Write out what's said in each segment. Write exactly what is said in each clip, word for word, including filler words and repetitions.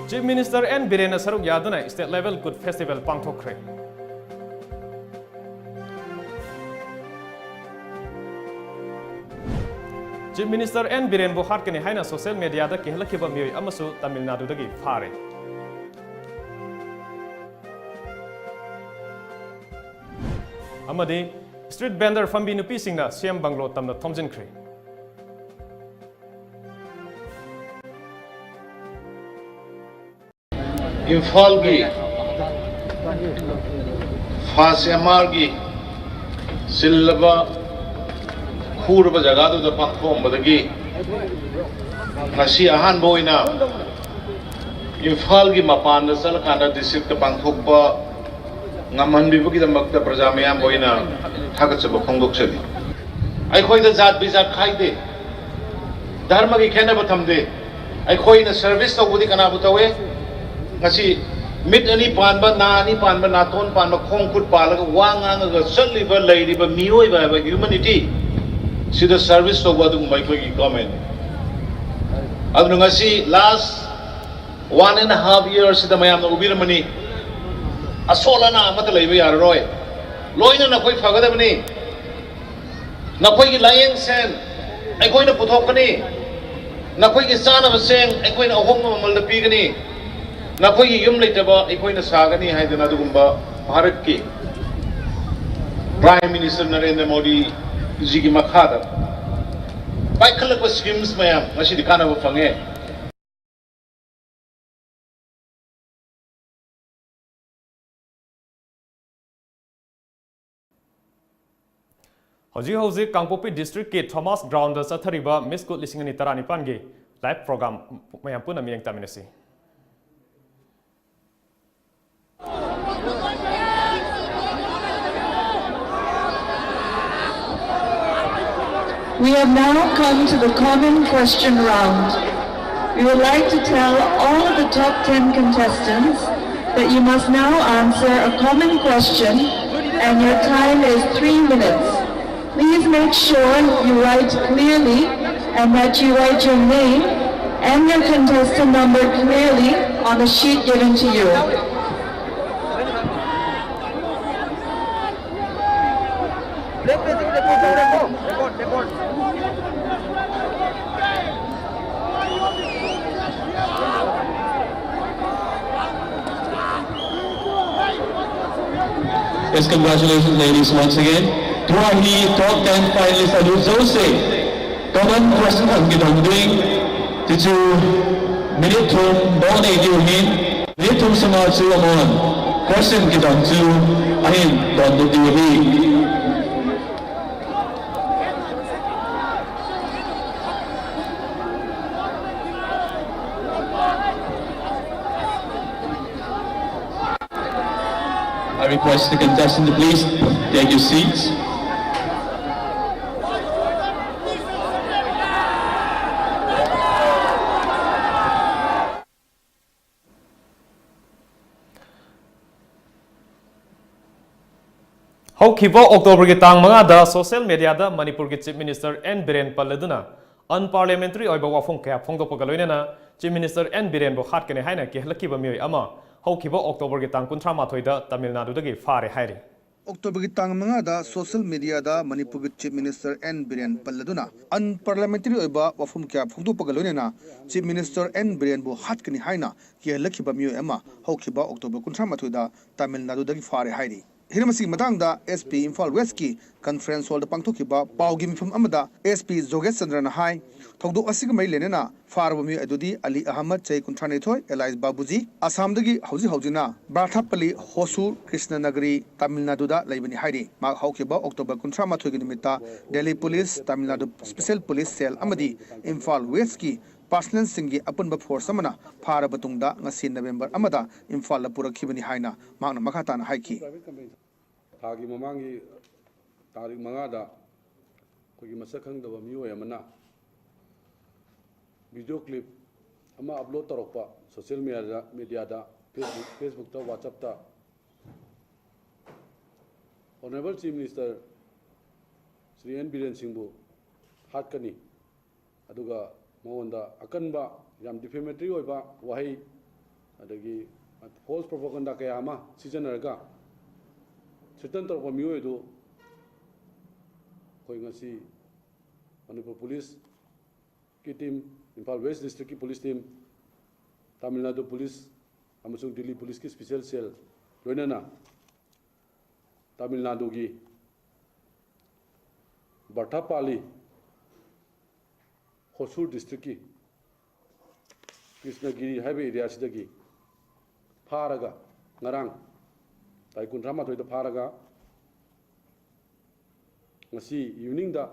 Chief Minister N Biren ꯁꯔꯨꯛ ꯌꯥꯗꯨꯅ State Level Kutch Festival ꯄꯥꯡꯊꯣꯛꯈ꯭ꯔꯦ꯫ Chief Minister N Birenꯕꯨ ꯍꯥꯠꯀꯅꯤ ꯍꯥꯏꯅ social mediaꯗ ꯀꯤꯍꯜꯂꯛꯈꯤꯕ ꯃꯤꯑꯣꯏ ꯑꯃꯁꯨ ꯇꯥꯃꯤꯜ ꯅꯥꯗꯨꯗꯒꯤ ꯐꯥꯔꯦ꯫ ꯑꯃꯗꯤ street vendor ꯐꯝꯕꯤ ꯅꯨꯄꯤꯁꯤꯡꯅ CM bungalow ꯇꯝꯅ ꯊꯣꯝꯖꯤꯟꯈ꯭ꯔꯦ꯫ ꯏꯝꯐꯥꯜꯒꯤ ꯐꯥꯁ ꯑꯦꯝ ꯑꯥꯔꯒꯤ ꯆꯤꯜꯂꯕ ꯈꯨꯔꯕ ꯖꯒꯥꯗꯨꯗ ꯄꯥꯡꯊꯣꯛꯑꯝꯕꯗꯒꯤ ꯉꯁꯤ ꯑꯍꯥꯟꯕ ꯑꯣꯏꯅ ꯏꯝꯐꯥꯜꯒꯤ ꯃꯄꯥꯟꯗ ꯆꯠꯂꯀꯥꯟꯗ ꯗꯤꯁꯇ꯭ꯔꯤꯛꯇ ꯄꯥꯡꯊꯣꯛꯄ ꯉꯝꯍꯟꯕꯤꯕꯒꯤꯗꯃꯛꯇ ꯄ꯭ꯔꯖꯥ ꯃꯌꯥꯝꯕꯨ ꯑꯩꯅ ꯊꯥꯒꯠꯆꯕ ꯐꯣꯡꯗꯣꯛꯆꯔꯤ꯫ ꯑꯩꯈꯣꯏꯗ ꯖꯥꯠ ꯕꯤꯖꯥꯠ ꯈꯥꯏꯗꯦ, ꯙꯔꯃꯒꯤ ꯈꯦꯠꯅꯕ ꯊꯝꯗꯦ꯫ ꯑꯩꯈꯣꯏꯅ ꯁꯔꯚꯤꯁ ꯇꯧꯕꯗꯤ ꯀꯅꯥꯕꯨ ꯇꯧꯋꯦ? ꯉꯁꯤ ꯃꯤꯠ ꯑꯅꯤ ꯄꯥꯟꯕ, ꯅꯥ ꯑꯅꯤ ꯄꯥꯟꯕ, ꯅꯥꯇꯣꯟ ꯄꯥꯟꯕ, ꯈꯣꯡ ꯈꯨꯠ ꯄꯥꯜꯂꯒ ꯋꯥ ꯉꯥꯡꯉꯒ ꯆꯠꯂꯤꯕ ꯂꯩꯔꯤꯕ ꯃꯤꯑꯣꯏꯕ ꯍꯥꯏꯕ humanity ꯁꯤꯗ ꯁꯔꯚꯤꯁ ꯇꯧꯕ ꯑꯗꯨꯒꯨꯝꯕ ꯑꯩꯈꯣꯏꯒꯤ ꯒꯣꯔꯃꯦꯟ꯫ ꯑꯗꯨꯅ ꯉꯁꯤ last one and half year ꯁꯤꯗ ꯃꯌꯥꯝꯅ ꯎꯕꯤꯔꯝꯃꯅꯤ, ꯑꯁꯣꯜ ꯑꯅꯥ ꯑꯃꯠꯇ ꯂꯩꯕ ꯌꯥꯔꯔꯣꯏ꯫ ꯂꯣꯏꯅ ꯅꯈꯣꯏ ꯐꯒꯗꯕꯅꯤ꯫ ꯅꯈꯣꯏꯒꯤ ꯂꯥꯌꯦꯡ ꯁꯦꯜ ꯑꯩꯈꯣꯏꯅ ꯄꯨꯊꯣꯛꯀꯅꯤ꯫ ꯅꯈꯣꯏꯒꯤ ꯆꯥꯅꯕ ꯆꯦꯡ ꯑꯩꯈꯣꯏꯅ ꯑꯍꯣꯡꯕ ꯃꯃꯜꯗ ꯄꯤꯒꯅꯤ꯫ ꯅꯈꯣꯏꯒꯤ ꯌꯨꯝ ꯂꯩꯇꯕ ꯑꯩꯈꯣꯏꯅ ꯁꯥꯒꯅꯤ ꯍꯥꯏꯗꯅ ꯑꯗꯨꯒꯨꯝꯕ ꯚꯥꯔꯠꯀꯤ Prime Minister ꯅꯔꯦꯟꯗ꯭ꯔ ꯃꯣꯗꯤ ꯖꯤꯒꯤ ꯃꯈꯥꯗ ꯄꯥꯏꯈꯠꯂꯛꯄ schemes ꯃꯌꯥꯝ ꯉꯁꯤꯗꯤ ꯀꯥꯟꯅꯕ ꯐꯪꯉꯦ꯫ ꯍꯧꯖꯤꯛ ꯍꯧꯖꯤꯛ ꯀꯥꯡꯄꯣꯛꯄꯤ district ꯀꯤ Thomas Ground ꯗ ꯆꯠꯊꯔꯤꯕ Miss Kutch ꯂꯤꯁꯤꯡ ꯑꯅꯤ ꯇꯔꯥꯅꯤꯄꯥꯟꯒꯤ live program ꯃꯌꯥꯝ ꯄꯨꯟꯅ ꯃꯤꯠꯌꯦꯡ ꯇꯥꯃꯤꯟꯅꯁꯤ꯫ We have now come to the common question round. We would like to tell all of the top ten contestants that you must now answer a common question, and your time is three minutes. Please make sure you write clearly and that you write your name And your contestant number clearly on the sheet given to you. Yes, congratulations, ladies, once again. Tuahi top ten finalist alu zose. Common question has been doing. Tichu minute thum bone diu hin. Minute thum sima chu amon. Question kidam chu ahin don diu hi. I request the contestant to please take your seats. ꯍꯧꯈꯤꯕ ꯑꯣꯛꯇꯣꯕꯔꯒꯤ ꯇꯥꯡ ꯃꯉꯥꯗ social ꯃꯦꯗꯤꯌꯥꯗ ꯃꯅꯤꯄꯨꯔꯒꯤ chief minister and Biren ꯄꯜꯂꯗꯨꯅ ꯑꯟꯄꯥꯔꯂꯤꯌꯥꯃꯦꯟꯇꯔꯤ ꯑꯣꯏꯕ ꯋꯥꯐꯝ ꯀꯌꯥ ꯐꯣꯡꯗꯣꯛꯄꯒ ꯂꯣꯏꯅꯅ ꯆꯤꯐ ꯃꯤꯅꯤꯁꯇꯔ ꯑꯦꯟ ꯕꯤꯔꯦꯟꯕꯨ ꯍꯥꯠꯀꯅꯤ ꯍꯥꯏꯅ ꯀꯤꯍꯜꯂꯛꯈꯤꯕ ꯃꯤꯑꯣꯏ ꯑꯃ ꯍꯧꯈꯤꯕ ꯑꯣꯛꯇꯣꯕꯔꯒꯤ ꯇꯥꯡ ꯀꯨꯟꯊ꯭ꯔꯥ ꯃꯥꯊꯣꯏꯗ ꯇꯥꯃꯤꯜ ꯅꯥꯗꯨꯗꯒꯤ ꯐꯥꯔꯦ ꯍꯥꯏꯔꯤ꯫ ꯑꯣꯛꯇꯣꯕꯔꯒꯤ ꯇꯥꯡ ꯃꯉꯥꯗ ꯁꯣꯁꯤꯌꯦꯜ ꯃꯦꯗꯤꯌꯥꯗ ꯃꯅꯤꯄꯨꯔꯒꯤ ꯆꯤꯐ ꯃꯤꯅꯤꯁꯇꯔ ꯑꯦꯟ ꯕꯤꯔꯦꯟ ꯄꯜꯂꯗꯨꯅ ꯑꯟꯄꯥꯔꯂꯤꯌꯥꯃꯦꯟꯇꯔꯤ ꯑꯣꯏꯕ ꯋꯥꯐꯝ ꯀꯌꯥ ꯐꯣꯡꯗꯣꯛꯄꯒ ꯂꯣꯏꯅꯅ ꯆꯤꯐ ꯃꯤꯅꯤꯁꯇꯔ ꯑꯦꯟ ꯕꯤꯔꯦꯟꯕꯨ ꯍꯥꯠꯀꯅꯤ ꯍꯥꯏꯅ ꯀꯤꯍꯜꯂꯛꯈꯤꯕ ꯃꯤꯑꯣꯏ ꯑꯃ ꯍꯧꯈꯤꯕ ꯑꯣꯛꯇꯣꯕꯔ ꯀꯨꯟꯊ꯭ꯔꯥ ꯃꯥꯊꯣꯏꯗ ꯇꯥꯃꯤꯜ ꯅꯥꯗꯨꯗꯒꯤ ꯐꯥꯔꯦ ꯍꯥꯏꯔꯤ꯫ ꯍꯤꯔꯝ ꯑꯁꯤꯒꯤ ꯃꯇꯥꯡꯗ ꯑꯦꯁ ꯄꯤ ꯏꯝꯐꯥꯜ ꯋꯦꯁꯀꯤ ꯀꯟꯐꯔꯦꯟꯁ ꯍꯣꯜꯗ ꯄꯥꯡꯊꯣꯛꯈꯤꯕ ꯄꯥꯎꯒꯤ ꯃꯤꯐꯝ ꯑꯃꯗ ꯑꯦꯁ ꯄꯤ ꯖꯣꯒꯦꯁ ꯆꯟꯗ꯭ꯔꯅ ꯍꯥꯏ, ꯊꯧꯗꯣꯛ ꯑꯁꯤꯒ ꯃꯔꯤ ꯂꯩꯅꯅ ꯐꯥꯔꯕ ꯃꯤꯑꯣꯏ ꯑꯗꯨꯗꯤ ꯑꯂꯤ ꯑꯍꯃꯗ, ꯆꯍꯤ ꯀꯨꯟꯊ꯭ꯔꯥ ꯅꯤꯊꯣꯏ, ꯑꯦꯂꯥꯏꯁ ꯕꯥꯕꯨꯖꯤ, ꯑꯁꯥꯝꯗꯒꯤ ꯍꯧꯖꯤꯛ ꯍꯧꯖꯤꯛꯅ ꯕ꯭ꯔꯥꯊꯥꯄꯜꯂꯤ ꯍꯣꯁꯨꯔ ꯀ꯭ꯔꯤꯁꯅ ꯅꯒꯔꯤ, ꯇꯥꯃꯤꯜ ꯅꯥꯗꯨꯗ ꯂꯩꯕꯅꯤ ꯍꯥꯏꯔꯤ꯫ ꯃꯍꯥꯛ ꯍꯧꯈꯤꯕ ꯑꯣꯛꯇꯣꯕꯔ ꯀꯨꯟꯊ꯭ꯔꯥ ꯃꯥꯊꯣꯏꯒꯤ ꯅꯨꯃꯤꯠꯇ Delhi police, Tamil Nadu special police cell ꯑꯃꯗꯤ ꯏꯝꯐꯥꯜ ꯋꯦꯁꯀꯤ ꯄꯥꯔꯁꯅꯦꯜꯁꯤꯡꯒꯤ ꯑꯄꯨꯟꯕ ꯐꯣꯔꯁ ꯑꯃꯅ ꯐꯥꯔꯕ ꯇꯨꯡꯗ ꯉꯁꯤ ꯅꯕꯦꯝꯕꯔ ꯑꯃꯗ ꯏꯝꯐꯥꯜꯗ ꯄꯨꯔꯛꯈꯤꯕꯅꯤ ꯍꯥꯏꯅ ꯃꯍꯥꯛꯅ ꯃꯈꯥ ꯇꯥꯅ ꯍꯥꯏꯈꯤ꯫ ꯊꯥꯒꯤ ꯃꯃꯥꯡꯒꯤ ꯇꯥꯔꯤꯛ ꯃꯉꯥꯗ ꯑꯩꯈꯣꯏꯒꯤ ꯃꯁꯛ ꯈꯪꯗꯕ ꯃꯤꯑꯣꯏ ꯑꯃꯅ ꯚꯤꯗꯤꯑꯣ ꯀ꯭ꯂꯤꯞ ꯑꯃ ꯑꯞꯂꯣꯗ ꯇꯧꯔꯛꯄ ꯁꯣꯁꯤꯌꯦꯜ ꯃꯦꯗꯤꯌꯥꯗ, ꯃꯦꯗꯤꯌꯥꯗ, ꯐꯦꯁꯕꯨꯛ, ꯐꯦꯁꯕꯨꯛꯇ, ꯋꯥꯆꯞꯇ, honourable chief minister Shri N Biren ꯁꯤꯡꯕꯨ ꯍꯥꯠꯀꯅꯤ, ꯑꯗꯨꯒ ꯃꯉꯣꯟꯗ ꯑꯀꯟꯕ, ꯌꯥꯝ ꯗꯤꯐꯦꯃꯦꯇꯔꯤ ꯑꯣꯏꯕ ꯋꯥꯍꯩ, ꯑꯗꯒꯤ ꯐꯣꯜꯁ ꯄ꯭ꯔꯣꯄꯒꯟꯗꯥ ꯀꯌꯥ ꯑꯃ ꯁꯤꯖꯤꯟꯅꯔꯒ ꯊ꯭ꯔꯤꯇꯟ ꯇꯧꯔꯛꯄ ꯃꯤꯑꯣꯏ ꯑꯗꯨ ꯑꯩꯈꯣꯏ ꯉꯁꯤ ꯃꯅꯤꯄꯨꯔ ꯄꯨꯂꯤꯁꯀꯤ ꯇꯤꯝ, ꯏꯝꯐꯥꯜ ꯋꯦꯁ ꯗꯤꯁꯇ꯭ꯔꯤꯛꯀꯤ police team, Tamil Nadu police ꯑꯃꯁꯨꯡ ꯗꯤꯜꯂꯤ ꯄꯨꯂꯤꯁꯀꯤ ꯁ꯭ꯄꯤꯁꯦꯜ ꯁꯦꯜ, ꯂꯣꯏꯅꯅ ꯇꯥꯃꯤꯜ ꯅꯥꯗꯨꯒꯤ ꯕꯔꯊꯥꯄꯥꯂꯤ, ꯍꯣꯁꯨꯔ ꯗꯤꯁꯇ꯭ꯔꯤꯛꯀꯤ ꯀ꯭ꯔꯤꯁꯅꯒꯤꯔꯤ ꯍꯥꯏꯕ ꯑꯦꯔꯤꯌꯥꯁꯤꯗꯒꯤ ꯐꯥꯔꯒ, ꯉꯔꯥꯡ ꯇꯥꯔꯤꯛ ꯀꯨꯟꯊ꯭ꯔꯥ ꯃꯥꯊꯣꯏꯗ ꯐꯥꯔꯒ, ꯉꯁꯤ ꯏꯚꯤꯅꯤꯡꯗ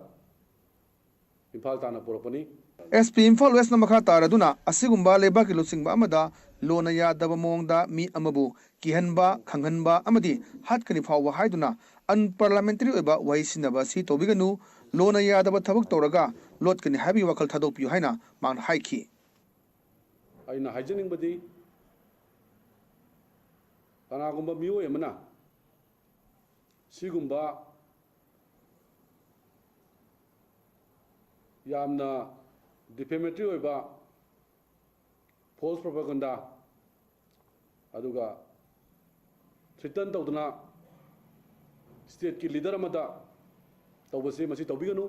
ꯏꯝꯐꯥꯜ ꯇꯥꯟꯅ ꯄꯨꯔꯛꯄꯅꯤ꯫ ꯑꯦꯁ ꯄꯤ ꯏꯝꯐꯥꯜ ꯋꯦꯁꯅ ꯃꯈꯥ ꯇꯥꯔꯗꯨꯅ ꯑꯁꯤꯒꯨꯝꯕ ꯂꯩꯕꯥꯛꯀꯤ ꯂꯨꯆꯤꯡꯕ ꯑꯃꯗ ꯂꯣꯟꯅ ꯌꯥꯗꯕ ꯃꯑꯣꯡꯗ ꯃꯤ ꯑꯃꯕꯨ ꯀꯤꯍꯟꯕ, ꯈꯪꯍꯟꯕ ꯑꯃꯗꯤ ꯍꯥꯠꯀꯅꯤ ꯐꯥꯎꯕ ꯍꯥꯏꯗꯨꯅ ꯑꯟꯄꯥꯔꯂꯥꯃꯦꯟꯇꯔꯤ ꯑꯣꯏꯕ ꯋꯥꯍꯩ ꯁꯤꯖꯤꯟꯅꯕ ꯑꯁꯤ ꯇꯧꯕꯤꯒꯅꯨ, ꯂꯣꯟꯅ ꯌꯥꯗꯕ ꯊꯕꯛ ꯇꯧꯔꯒ ꯂꯣꯠꯀꯅꯤ ꯍꯥꯏꯕꯒꯤ ꯋꯥꯈꯜ ꯊꯥꯗꯣꯛꯄꯤꯌꯨ ꯍꯥꯏꯅ ꯃꯍꯥꯛꯅ ꯍꯥꯏꯈꯤ꯫ ꯑꯩꯅ ꯍꯥꯏꯖꯅꯤꯡꯕꯗꯤ, ꯀꯅꯥꯒꯨꯝꯕ ꯃꯤꯑꯣꯏ ꯑꯃꯅ ꯁꯤꯒꯨꯝꯕ ꯌꯥꯝꯅ ꯗꯤꯐꯦꯃꯦꯇꯔꯤ ꯑꯣꯏꯕ ꯐꯣꯜꯁ ꯄ꯭ꯔꯣꯄꯒꯟꯗꯥ, ꯑꯗꯨꯒ ꯊ꯭ꯔꯤꯇꯟ ꯇꯧꯗꯅ ꯁ꯭ꯇꯦꯠꯀꯤ ꯂꯤꯗꯔ ꯑꯃꯗ ꯇꯧꯕꯁꯤ ꯃꯁꯤ ꯇꯧꯕꯤꯒꯅꯨ꯫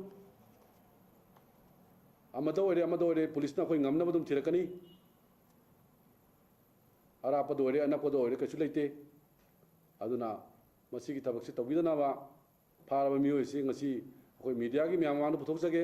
ꯑꯃꯗ ꯑꯣꯏꯔꯦ, ꯑꯃꯗ ꯑꯣꯏꯔꯦ, ꯄꯨꯂꯤꯁꯅ ꯑꯩꯈꯣꯏ ꯉꯝꯅꯕ ꯑꯗꯨꯝ ꯊꯤꯔꯛꯀꯅꯤ꯫ ꯑꯔꯥꯞꯄꯗ ꯑꯣꯏꯔꯦ, ꯑꯅꯛꯄꯗ ꯑꯣꯏꯔꯦ, ꯀꯩꯁꯨ ꯂꯩꯇꯦ꯫ ꯑꯗꯨꯅ ꯃꯁꯤꯒꯤ ꯊꯕꯛꯁꯤ ꯇꯧꯕꯤꯗꯅꯕ, ꯐꯥꯔꯕ ꯃꯤꯑꯣꯏꯁꯤ ꯉꯁꯤ ꯑꯩꯈꯣꯏ ꯃꯤꯗꯤꯌꯥꯒꯤ ꯃꯌꯥꯝ ꯃꯃꯥꯡꯗ ꯄꯨꯊꯣꯛꯆꯒꯦ꯫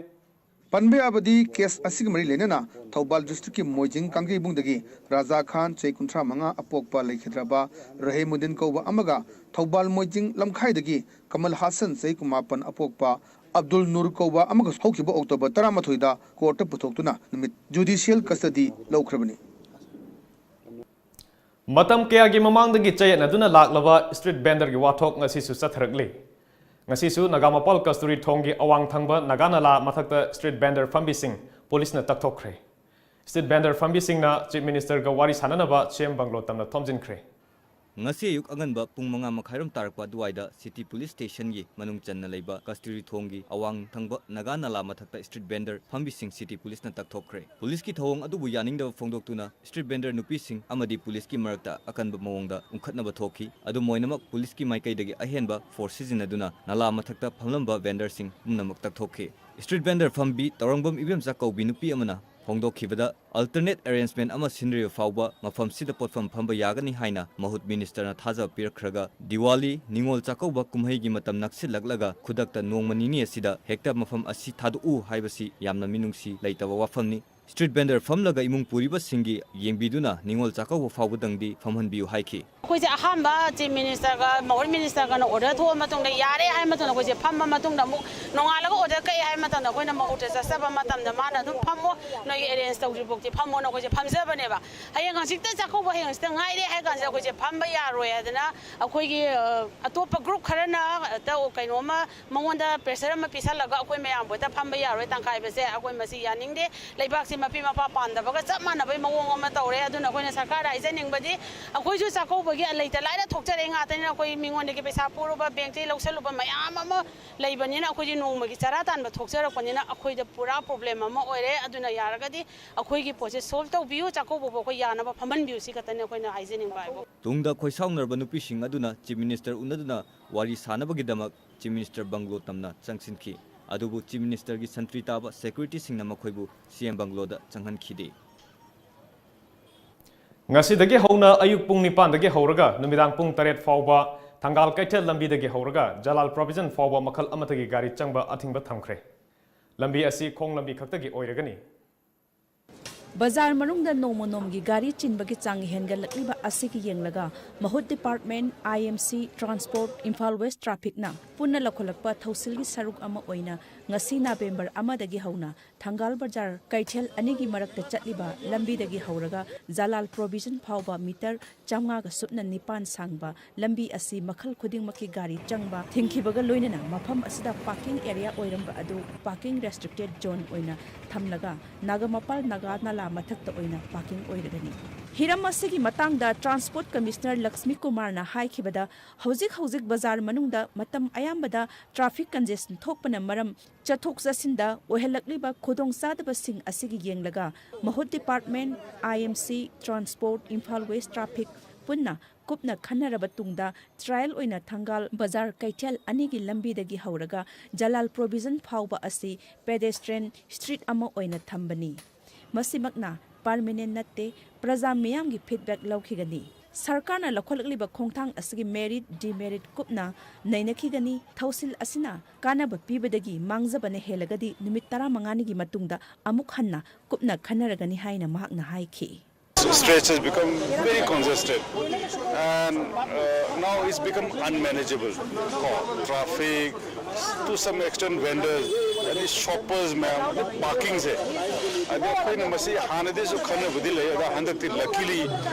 ꯄꯟꯕ ꯌꯥꯕꯗꯤ, ꯀꯦꯁ ꯑꯁꯤꯒ ꯃꯔꯤ ꯂꯩꯅꯅ ꯊꯧꯕꯥꯜ ꯗꯤꯁꯇ꯭ꯔꯤꯛꯀꯤ ꯃꯣꯏꯖꯤꯡ ꯀꯥꯡꯖꯩꯕꯨꯡꯗꯒꯤ ꯔꯥꯖꯥ ꯈꯥꯟ, ꯆꯍꯤ ꯀꯨꯟꯊ꯭ꯔꯥ ꯃꯉꯥ, ꯑꯄꯣꯛꯄ ꯂꯩꯈꯤꯗ꯭ꯔꯕ ꯔꯍꯤꯃꯨꯗꯤꯟ ꯀꯧꯕ ꯑꯃꯒ ꯊꯧꯕꯥꯜ ꯃꯣꯏꯖꯤꯡ ꯂꯝꯈꯥꯏꯗꯒꯤ ꯀꯃꯜ ꯍꯥꯁꯟ, ꯆꯍꯤ ꯀꯨꯟꯃꯥꯄꯟ, ꯑꯄꯣꯛꯄ ꯑꯕꯗꯨꯜ ꯅꯨꯔ ꯀꯧꯕ ꯑꯃꯒ ꯍꯧꯈꯤꯕ ꯑꯣꯛꯇꯣꯕꯔ ꯇꯔꯥꯃꯥꯊꯣꯏꯗ ꯀꯣꯔꯠꯇ ꯄꯨꯊꯣꯛꯇꯨꯅ ꯅꯨꯃꯤꯠ ꯖꯨꯗꯤꯁꯤꯌꯦꯜ ꯀꯁꯇꯗꯤ ꯂꯧꯈ꯭ꯔꯕꯅꯤ꯫ ꯃꯇꯝ ꯀꯌꯥꯒꯤ ꯃꯃꯥꯡꯗꯒꯤ ꯆꯌꯦꯠꯅꯗꯨꯅ ꯂꯥꯛꯂꯕ ꯁ꯭ꯇ꯭ꯔꯤꯠ ꯚꯦꯟꯗꯔꯒꯤ ꯋꯥꯊꯣꯛ ꯉꯁꯤꯁꯨ ꯆꯠꯊꯔꯛꯂꯤ꯫ ꯉꯁꯤꯁꯨ ꯅꯒꯥꯃꯄꯥꯜ ꯀꯁꯇꯨꯔꯤ ꯊꯣꯡꯒꯤ ꯑꯋꯥꯡ ꯊꯪꯕ ꯅꯒꯥ ꯅꯂꯥ ꯃꯊꯛꯇ ꯁ꯭ꯇ꯭ꯔꯤꯠ ꯚꯦꯟꯗꯔ ꯐꯝꯕꯤꯁꯤꯡ ꯄꯨꯂꯤꯁꯅ ꯇꯛꯊꯣꯛꯈ꯭ꯔꯦ꯫ ꯁ꯭ꯇ꯭ꯔꯤꯠ ꯚꯦꯟꯗꯔ ꯐꯝꯕꯤꯁꯤꯡꯅ ꯆꯤꯐ ꯃꯤꯅꯤꯁꯇꯔꯒ ꯋꯥꯔꯤ ꯁꯥꯅꯅꯕ ꯁꯤ ꯑꯦꯝ ꯕꯪꯒ꯭ꯂꯣ ꯇꯝꯅ ꯊꯣꯝꯖꯤꯟꯈ꯭ꯔꯦ꯫ ꯉꯁꯤ ꯑꯌꯨꯛ ꯑꯉꯟꯕ ꯄꯨꯡ ꯃꯉꯥ ꯃꯈꯥꯏꯔꯣꯝ ꯇꯥꯔꯛꯄ ꯑꯗꯨꯋꯥꯏꯗ ꯁꯤꯇꯤ ꯄꯨꯂꯤꯁ ꯁ꯭ꯇꯦꯁꯟꯒꯤ ꯃꯅꯨꯡ ꯆꯟꯅ ꯂꯩꯕ ꯀꯁꯇꯨꯔꯤ ꯊꯣꯡꯒꯤ ꯑꯋꯥꯡ ꯊꯪꯕ ꯅꯥꯒꯥ ꯅꯂꯥ ꯃꯊꯛꯇ ꯁ꯭ꯇ꯭ꯔꯤꯠ ꯚꯦꯟꯗꯔ ꯐꯝꯕꯤꯁꯤꯡ ꯁꯤꯇꯤ ꯄꯨꯂꯤꯁꯅ ꯇꯛꯊꯣꯛꯈ꯭ꯔꯦ꯫ ꯄꯨꯂꯤꯁꯀꯤ ꯊꯧꯑꯣꯡ ꯑꯗꯨꯕꯨ ꯌꯥꯅꯤꯡꯗꯕ ꯐꯣꯡꯗꯣꯛꯇꯨꯅ ꯁ꯭ꯇ꯭ꯔꯤꯠ ꯚꯦꯟꯗꯔ ꯅꯨꯄꯤꯁꯤꯡ ꯑꯃꯗꯤ ꯄꯨꯂꯤꯁꯀꯤ ꯃꯔꯛꯇ ꯑꯀꯟꯕ ꯃꯑꯣꯡꯗ ꯎꯪꯈꯠꯅꯕ ꯊꯣꯛꯈꯤ꯫ ꯑꯗꯨꯝ ꯑꯣꯏꯅꯃꯛ, ꯄꯨꯂꯤꯁꯀꯤ ꯃꯥꯏꯀꯩꯗꯒꯤ ꯑꯍꯦꯟꯕ ꯐꯣꯔꯁ ꯁꯤꯖꯤꯟꯅꯗꯨꯅ ꯅꯂꯥ ꯃꯊꯛꯇ ꯐꯝꯂꯝꯕ ꯚꯦꯟꯗꯔꯁꯤꯡ ꯄꯨꯝꯅꯃꯛ ꯇꯛꯊꯣꯛꯈꯤ꯫ ꯁ꯭ꯇ꯭ꯔꯤꯠ ꯚꯦꯟꯗꯔ ꯐꯝꯕꯤ ꯇꯧꯔꯪꯕꯝ ꯏꯕꯦꯝꯆꯥ ꯀꯧꯕꯤ ꯅꯨꯄꯤ ꯑꯃꯅ ꯐꯣꯡꯗꯣꯛꯈꯤꯕꯗ, ꯑꯜꯇꯔꯅꯦꯠ ꯑꯦꯔꯦꯟꯖꯃꯦꯟ ꯑꯃ ꯁꯤꯟꯗ꯭ꯔꯤꯕ ꯐꯥꯎꯕ ꯃꯐꯝꯁꯤꯗ ꯄꯣꯠꯐꯝ ꯐꯝꯕ ꯌꯥꯒꯅꯤ ꯍꯥꯏꯅ ꯃꯍꯨꯠ ꯃꯤꯅꯤꯁꯇꯔꯅ ꯊꯥꯖꯕ ꯄꯤꯔꯛꯈ꯭ꯔꯒ, ꯗꯤꯋꯥꯂꯤ, ꯅꯤꯉꯣꯜ ꯆꯥꯛꯀꯧꯕ ꯀꯨꯝꯍꯩꯒꯤ ꯃꯇꯝ ꯅꯛꯁꯤꯜꯂꯛꯂꯒ ꯈꯨꯗꯛꯇ ꯅꯣꯡꯃ ꯅꯤꯅꯤ ꯑꯁꯤꯗ ꯍꯦꯛꯇ ꯃꯐꯝ ꯑꯁꯤ ꯊꯥꯗꯣꯛꯎ ꯍꯥꯏꯕꯁꯤ ꯌꯥꯝꯅ ꯃꯤꯅꯨꯡꯁꯤ ꯂꯩꯇꯕ ꯋꯥꯐꯝꯅꯤ꯫ ꯁ꯭ꯇ꯭ꯔꯤꯠ ꯚꯦꯟꯗꯔ ꯐꯝꯂꯒ ꯏꯃꯨꯡ ꯄꯨꯔꯤꯕꯁꯤꯡꯒꯤ ꯌꯦꯡꯕꯤꯗꯨꯅ ꯅꯤꯉꯣꯜ ꯆꯥꯛꯀꯧꯕ ꯐꯥꯎꯕꯗꯪꯗꯤ ꯐꯝꯍꯟꯕꯤꯌꯨ ꯍꯥꯏꯈꯤ꯫ ꯑꯩꯈꯣꯏꯁꯦ ꯑꯍꯥꯟꯕ ꯆꯤꯐ ꯃꯤꯅꯤꯁꯇꯔꯒ ꯃꯍꯨꯠ ꯃꯤꯅꯤꯁꯇꯔꯒꯅ ꯑꯣꯔꯗꯔ ꯊꯣꯛꯑ ꯃꯇꯨꯡꯗ ꯌꯥꯔꯦ ꯍꯥꯏ ꯃꯇꯨꯡꯗ ꯑꯩꯈꯣꯏꯁꯦ ꯐꯝꯃ ꯃꯇꯨꯡꯗ ꯑꯃꯨꯛ ꯅꯣꯡꯉꯥꯜꯂꯒ ꯑꯣꯔꯗꯔ ꯀꯛꯑꯦ ꯍꯥꯏ ꯃꯇꯝꯗ ꯑꯩꯈꯣꯏꯅ ꯃꯍꯨꯠꯇ ꯆꯠꯆꯕ ꯃꯇꯝꯗ ꯃꯥꯅ ꯑꯗꯨꯝ ꯐꯝꯃꯣ, ꯅꯣꯏꯒꯤ ꯑꯦꯔꯦꯟꯖ ꯇꯧꯗ꯭ꯔꯤꯐꯥꯎꯗꯤ ꯐꯝꯃꯣꯅ ꯑꯩꯈꯣꯏꯁꯦ ꯐꯝꯖꯕꯅꯦꯕ꯫ ꯍꯌꯦꯡ ꯍꯪꯆꯤꯠꯇ ꯆꯥꯛꯀꯧꯕ ꯍꯌꯦꯡ ꯍꯪꯆꯤꯠꯇ ꯉꯥꯏꯔꯦ ꯍꯥꯏ ꯀꯥꯟꯁꯤꯗ ꯑꯩꯈꯣꯏꯁꯦ ꯐꯝꯕ ꯌꯥꯔꯣꯏ ꯍꯥꯏꯗꯅ ꯑꯩꯈꯣꯏꯒꯤ, ꯑ, ꯑꯇꯣꯞꯄ ꯒ꯭ꯔꯨꯞ ꯈꯔꯅ ꯍꯦꯛꯇ ꯀꯩꯅꯣꯝꯃ ꯃꯉꯣꯟꯗ ꯄ꯭ꯔꯦꯁꯔ ꯑꯃ ꯄꯤꯁꯜꯂꯒ ꯑꯩꯈꯣꯏ ꯃꯌꯥꯝꯕꯨ ꯍꯦꯛꯇ ꯐꯝꯕ ꯌꯥꯔꯣꯏ ꯇꯪꯈꯥꯏꯕꯁꯦ ꯑꯩꯈꯣꯏ ꯃꯁꯤ ꯌꯥꯅꯤꯡꯗꯦ꯫ ꯂꯩꯕꯥꯛꯁꯤ ꯃꯄꯤ ꯃꯄꯥ ꯄꯥꯟꯗꯕꯒ ꯆꯞ ꯃꯥꯟꯅꯕꯒꯤ ꯃꯑꯣꯡ ꯑꯃ ꯇꯧꯔꯦ꯫ ꯑꯗꯨꯅ ꯑꯩꯈꯣꯏꯅ ꯁꯔꯀꯥꯔꯗ ꯍꯥꯏꯖꯅꯤꯡꯕꯗꯤ, ꯑꯩꯈꯣꯏꯁꯨ ꯆꯥꯛꯀꯧꯕꯒꯤ ꯂꯩꯇ ꯂꯥꯏꯔ ꯊꯣꯛꯆꯔꯛꯏ ꯉꯥꯛꯇꯅꯤꯅ, ꯑꯩꯈꯣꯏ ꯃꯤꯉꯣꯟꯗꯒꯤ ꯄꯩꯁꯥ ꯄꯨꯔꯨꯕ, ꯕꯦꯡꯛꯇꯒꯤ ꯂꯧꯁꯜꯂꯨꯕ ꯃꯌꯥꯝ ꯑꯃ ꯂꯩꯕꯅꯤꯅ, ꯑꯩꯈꯣꯏꯗꯤ ꯅꯣꯡꯃꯒꯤ ꯆꯔꯥ ꯇꯥꯟꯕ ꯊꯣꯛꯆꯔꯛꯄꯅꯤꯅ ꯑꯩꯈꯣꯏꯗ ꯄꯨꯔꯥ ꯄ꯭ꯔꯣꯕ꯭ꯂꯦꯝ ꯑꯃ ꯑꯣꯏꯔꯦ꯫ ꯑꯗꯨꯅ ꯌꯥꯔꯒꯗꯤ ꯑꯩꯈꯣꯏꯒꯤ ꯄꯣꯠꯁꯦ ꯁꯣꯜꯕ ꯇꯧꯕꯤꯌꯨ, ꯆꯥꯛꯀꯧꯕꯕꯨ ꯑꯩꯈꯣꯏ ꯌꯥꯅꯕ ꯐꯝꯍꯟꯕꯤꯌꯨ, ꯁꯤ ꯈꯛꯇꯅꯤ ꯑꯩꯈꯣꯏꯅ ꯍꯥꯏꯖꯅꯤꯡꯕ ꯍꯥꯏꯕꯨ꯫ ꯇꯨꯡꯗ ꯈꯣꯏꯁꯥꯎꯅꯔꯕ ꯅꯨꯄꯤꯁꯤꯡ ꯑꯗꯨꯅ ꯆꯤꯐ ꯃꯤꯅꯤꯁꯇꯔ ꯎꯅꯗꯨꯅ ꯋꯥꯔꯤ ꯁꯥꯅꯕꯒꯤꯗꯃꯛ ꯆꯤꯐ ꯃꯤꯅꯤꯁꯇꯔ ꯕꯪꯒ꯭ꯂꯣ ꯇꯝꯅ ꯆꯪꯁꯤꯟꯈꯤ꯫ ꯑꯗꯨꯕꯨ ꯆꯤꯐ ꯃꯤꯅꯤꯁꯇꯔꯒꯤ ꯁꯟꯇ꯭ꯔꯤ ꯇꯥꯕ ꯁꯦꯀ꯭ꯌꯨꯔꯤꯇꯤꯁꯤꯡꯅ ꯃꯈꯣꯏꯕꯨ ꯁꯤ ꯑꯦꯝ ꯕꯪꯒ꯭ꯂꯣꯗ ꯆꯪꯍꯟꯈꯤꯗꯦ꯫ ꯉꯁꯤꯗꯒꯤ ꯍꯧꯅ ꯑꯌꯨꯛ ꯄꯨꯡ ꯅꯤꯄꯥꯟꯗꯒꯤ ꯍꯧꯔꯒ ꯅꯨꯃꯤꯗꯥꯡ ꯄꯨꯡ ꯇꯔꯦꯠ ꯐꯥꯎꯕ ꯊꯪꯒꯥꯜ ꯀꯩꯊꯦꯜ ꯂꯝꯕꯤꯗꯒꯤ ꯍꯧꯔꯒ ꯖꯂꯥꯜ ꯄ꯭ꯔꯣꯚꯤꯖꯟ ꯐꯥꯎꯕ ꯃꯈꯜ ꯑꯃꯠꯇꯒꯤ ꯒꯥꯔꯤ ꯆꯪꯕ ꯑꯊꯤꯡꯕ ꯊꯝꯈ꯭ꯔꯦ꯫ ꯂꯝꯕꯤ ꯑꯁꯤ ꯈꯣꯡ ꯂꯝꯕꯤ ꯈꯛꯇꯒꯤ ꯑꯣꯏꯔꯒꯅꯤ꯫ ꯕꯖꯥꯔ ꯃꯅꯨꯡꯗ ꯅꯣꯡꯃ ꯅꯣꯡꯃꯒꯤ ꯒꯥꯔꯤ ꯆꯤꯟꯕꯒꯤ ꯆꯥꯡ ꯍꯦꯟꯒꯠꯂꯛꯂꯤꯕ ꯑꯁꯤꯒꯤ ꯌꯦꯡꯂꯒ ꯃꯍꯨꯠ department, I M C, transport, Imphal west ꯇ꯭ꯔꯥꯐꯤꯛꯅ ꯄꯨꯟꯅ ꯂꯧꯈꯠꯂꯛꯄ ꯊꯧꯁꯤꯜꯒꯤ ꯁꯔꯨꯛ ꯑꯃ ꯑꯣꯏꯅ ꯉꯁꯤ ꯅꯕꯦꯝꯕꯔ ꯑꯃꯗꯒꯤ ꯍꯧꯅ ꯊꯪꯒꯥꯜ ꯕꯖꯥꯔ ꯀꯩꯊꯦꯜ ꯑꯅꯤꯒꯤ ꯃꯔꯛꯇ ꯆꯠꯂꯤꯕ ꯂꯝꯕꯤꯗꯒꯤ ꯍꯧꯔꯒ ꯖꯂꯥꯜ ꯄ꯭ꯔꯣꯚꯤꯖꯟ ꯐꯥꯎꯕ ꯃꯤꯇꯔ ꯆꯥꯝꯃꯉꯥꯒ ꯁꯨꯞꯅ ꯅꯤꯄꯥꯟ ꯁꯥꯡꯕ ꯂꯝꯕꯤ ꯑꯁꯤ ꯃꯈꯜ ꯈꯨꯗꯤꯡꯃꯛꯀꯤ ꯒꯥꯔꯤ ꯆꯪꯕ ꯊꯤꯡꯈꯤꯕꯒ ꯂꯣꯏꯅꯅ ꯃꯐꯝ ꯑꯁꯤꯗ ꯄꯥꯔꯀꯤꯡ ꯑꯦꯔꯤꯌꯥ ꯑꯣꯏꯔꯝꯕ ꯑꯗꯨ ꯄꯥꯔꯀꯤꯡ ꯔꯦꯁꯇ꯭ꯔꯤꯛꯇꯦꯗ ꯖꯣꯟ ꯑꯣꯏꯅ ꯊꯝꯂꯒ ꯅꯥꯒꯥꯃꯄꯥꯜ ꯅꯥꯒꯥ ꯅꯂꯥ ꯃꯊꯛꯇ ꯑꯣꯏꯅ ꯄꯥꯔꯀꯤꯡ ꯑꯣꯏꯔꯒꯅꯤ꯫ ꯍꯤꯔꯝ ꯑꯁꯤꯒꯤ ꯃꯇꯥꯡꯗ Transport Commissioner ꯂꯛꯁꯃꯤ ꯀꯨꯃꯥꯔꯅ ꯍꯥꯏꯈꯤꯕꯗ, ꯍꯧꯖꯤꯛ ꯍꯧꯖꯤꯛ ꯕꯖꯥꯔ ꯃꯅꯨꯡꯗ ꯃꯇꯝ ꯑꯌꯥꯝꯕꯗ traffic congestion ꯊꯣꯛꯄꯅ ꯃꯔꯝ ꯆꯠꯊꯣꯛ ꯆꯠꯁꯤꯟꯗ ꯑꯣꯏꯍꯜꯂꯛꯂꯤꯕ ꯈꯨꯗꯣꯡꯆꯥꯗꯕꯁꯤꯡ ꯑꯁꯤꯒꯤ ꯌꯦꯡꯂꯒ ꯃꯍꯨꯠ department, I M C, Transport, Imphal West Traffic ꯄꯨꯟꯅ ꯀꯨꯞꯅ ꯈꯟꯅꯔꯕ ꯇꯨꯡꯗ trial ꯑꯣꯏꯅ ꯊꯪꯒꯥꯜ ꯕꯖꯥꯔ ꯀꯩꯊꯦꯜ ꯑꯅꯤꯒꯤ ꯂꯝꯕꯤꯗꯒꯤ ꯍꯧꯔꯒ ꯖꯂꯥꯜ provision ꯐꯥꯎꯕ ꯑꯁꯤ pedestrian street ꯑꯃ ꯑꯣꯏꯅ ꯊꯝꯕꯅꯤ꯫ ꯃꯁꯤꯃꯛꯅ permanent ꯅꯠꯇꯦ, ꯄ꯭ꯔꯖꯥ ꯃꯤꯌꯥꯝꯒꯤ feedback ꯂꯧꯈꯤꯒꯅꯤ꯫ ꯁꯔꯀꯥꯔꯅ ꯂꯧꯈꯠꯂꯛꯂꯤꯕ ꯈꯣꯡꯊꯥꯡ ꯑꯁꯤꯒꯤ merit, demerit ꯀꯨꯞꯅ ꯅꯩꯅꯈꯤꯒꯅꯤ꯫ ꯊꯧꯁꯤꯜ ꯑꯁꯤꯅ ꯀꯥꯟꯅꯕ ꯄꯤꯕꯗꯒꯤ ꯃꯥꯡꯖꯕꯅ ꯍꯦꯜꯂꯒꯗꯤ ꯅꯨꯃꯤꯠ ꯇꯔꯥꯃꯉꯥꯅꯤꯒꯤ ꯃꯇꯨꯡꯗ ꯑꯃꯨꯛ ꯍꯟꯅ ꯀꯨꯞꯅ ꯈꯟꯅꯔꯒꯅꯤ ꯍꯥꯏꯅ ꯃꯍꯥꯛꯅ ꯍꯥꯏꯈꯤ꯫ Stretch has become very congested and uh, now it's become unmanageable. ꯀꯣ, traffic, to some extent vendors, ꯑꯗꯩ shoppers ꯃꯌꯥꯝ, ꯑꯗꯩ parkingꯁꯦ, ꯑꯗꯩ ꯑꯩꯈꯣꯏꯅ ꯃꯁꯤ ꯍꯥꯟꯅꯗꯩꯁꯨ ꯈꯟꯅꯕꯗꯤ ꯂꯩ, ꯑꯗ ꯍꯟꯗꯛꯇꯤ luckily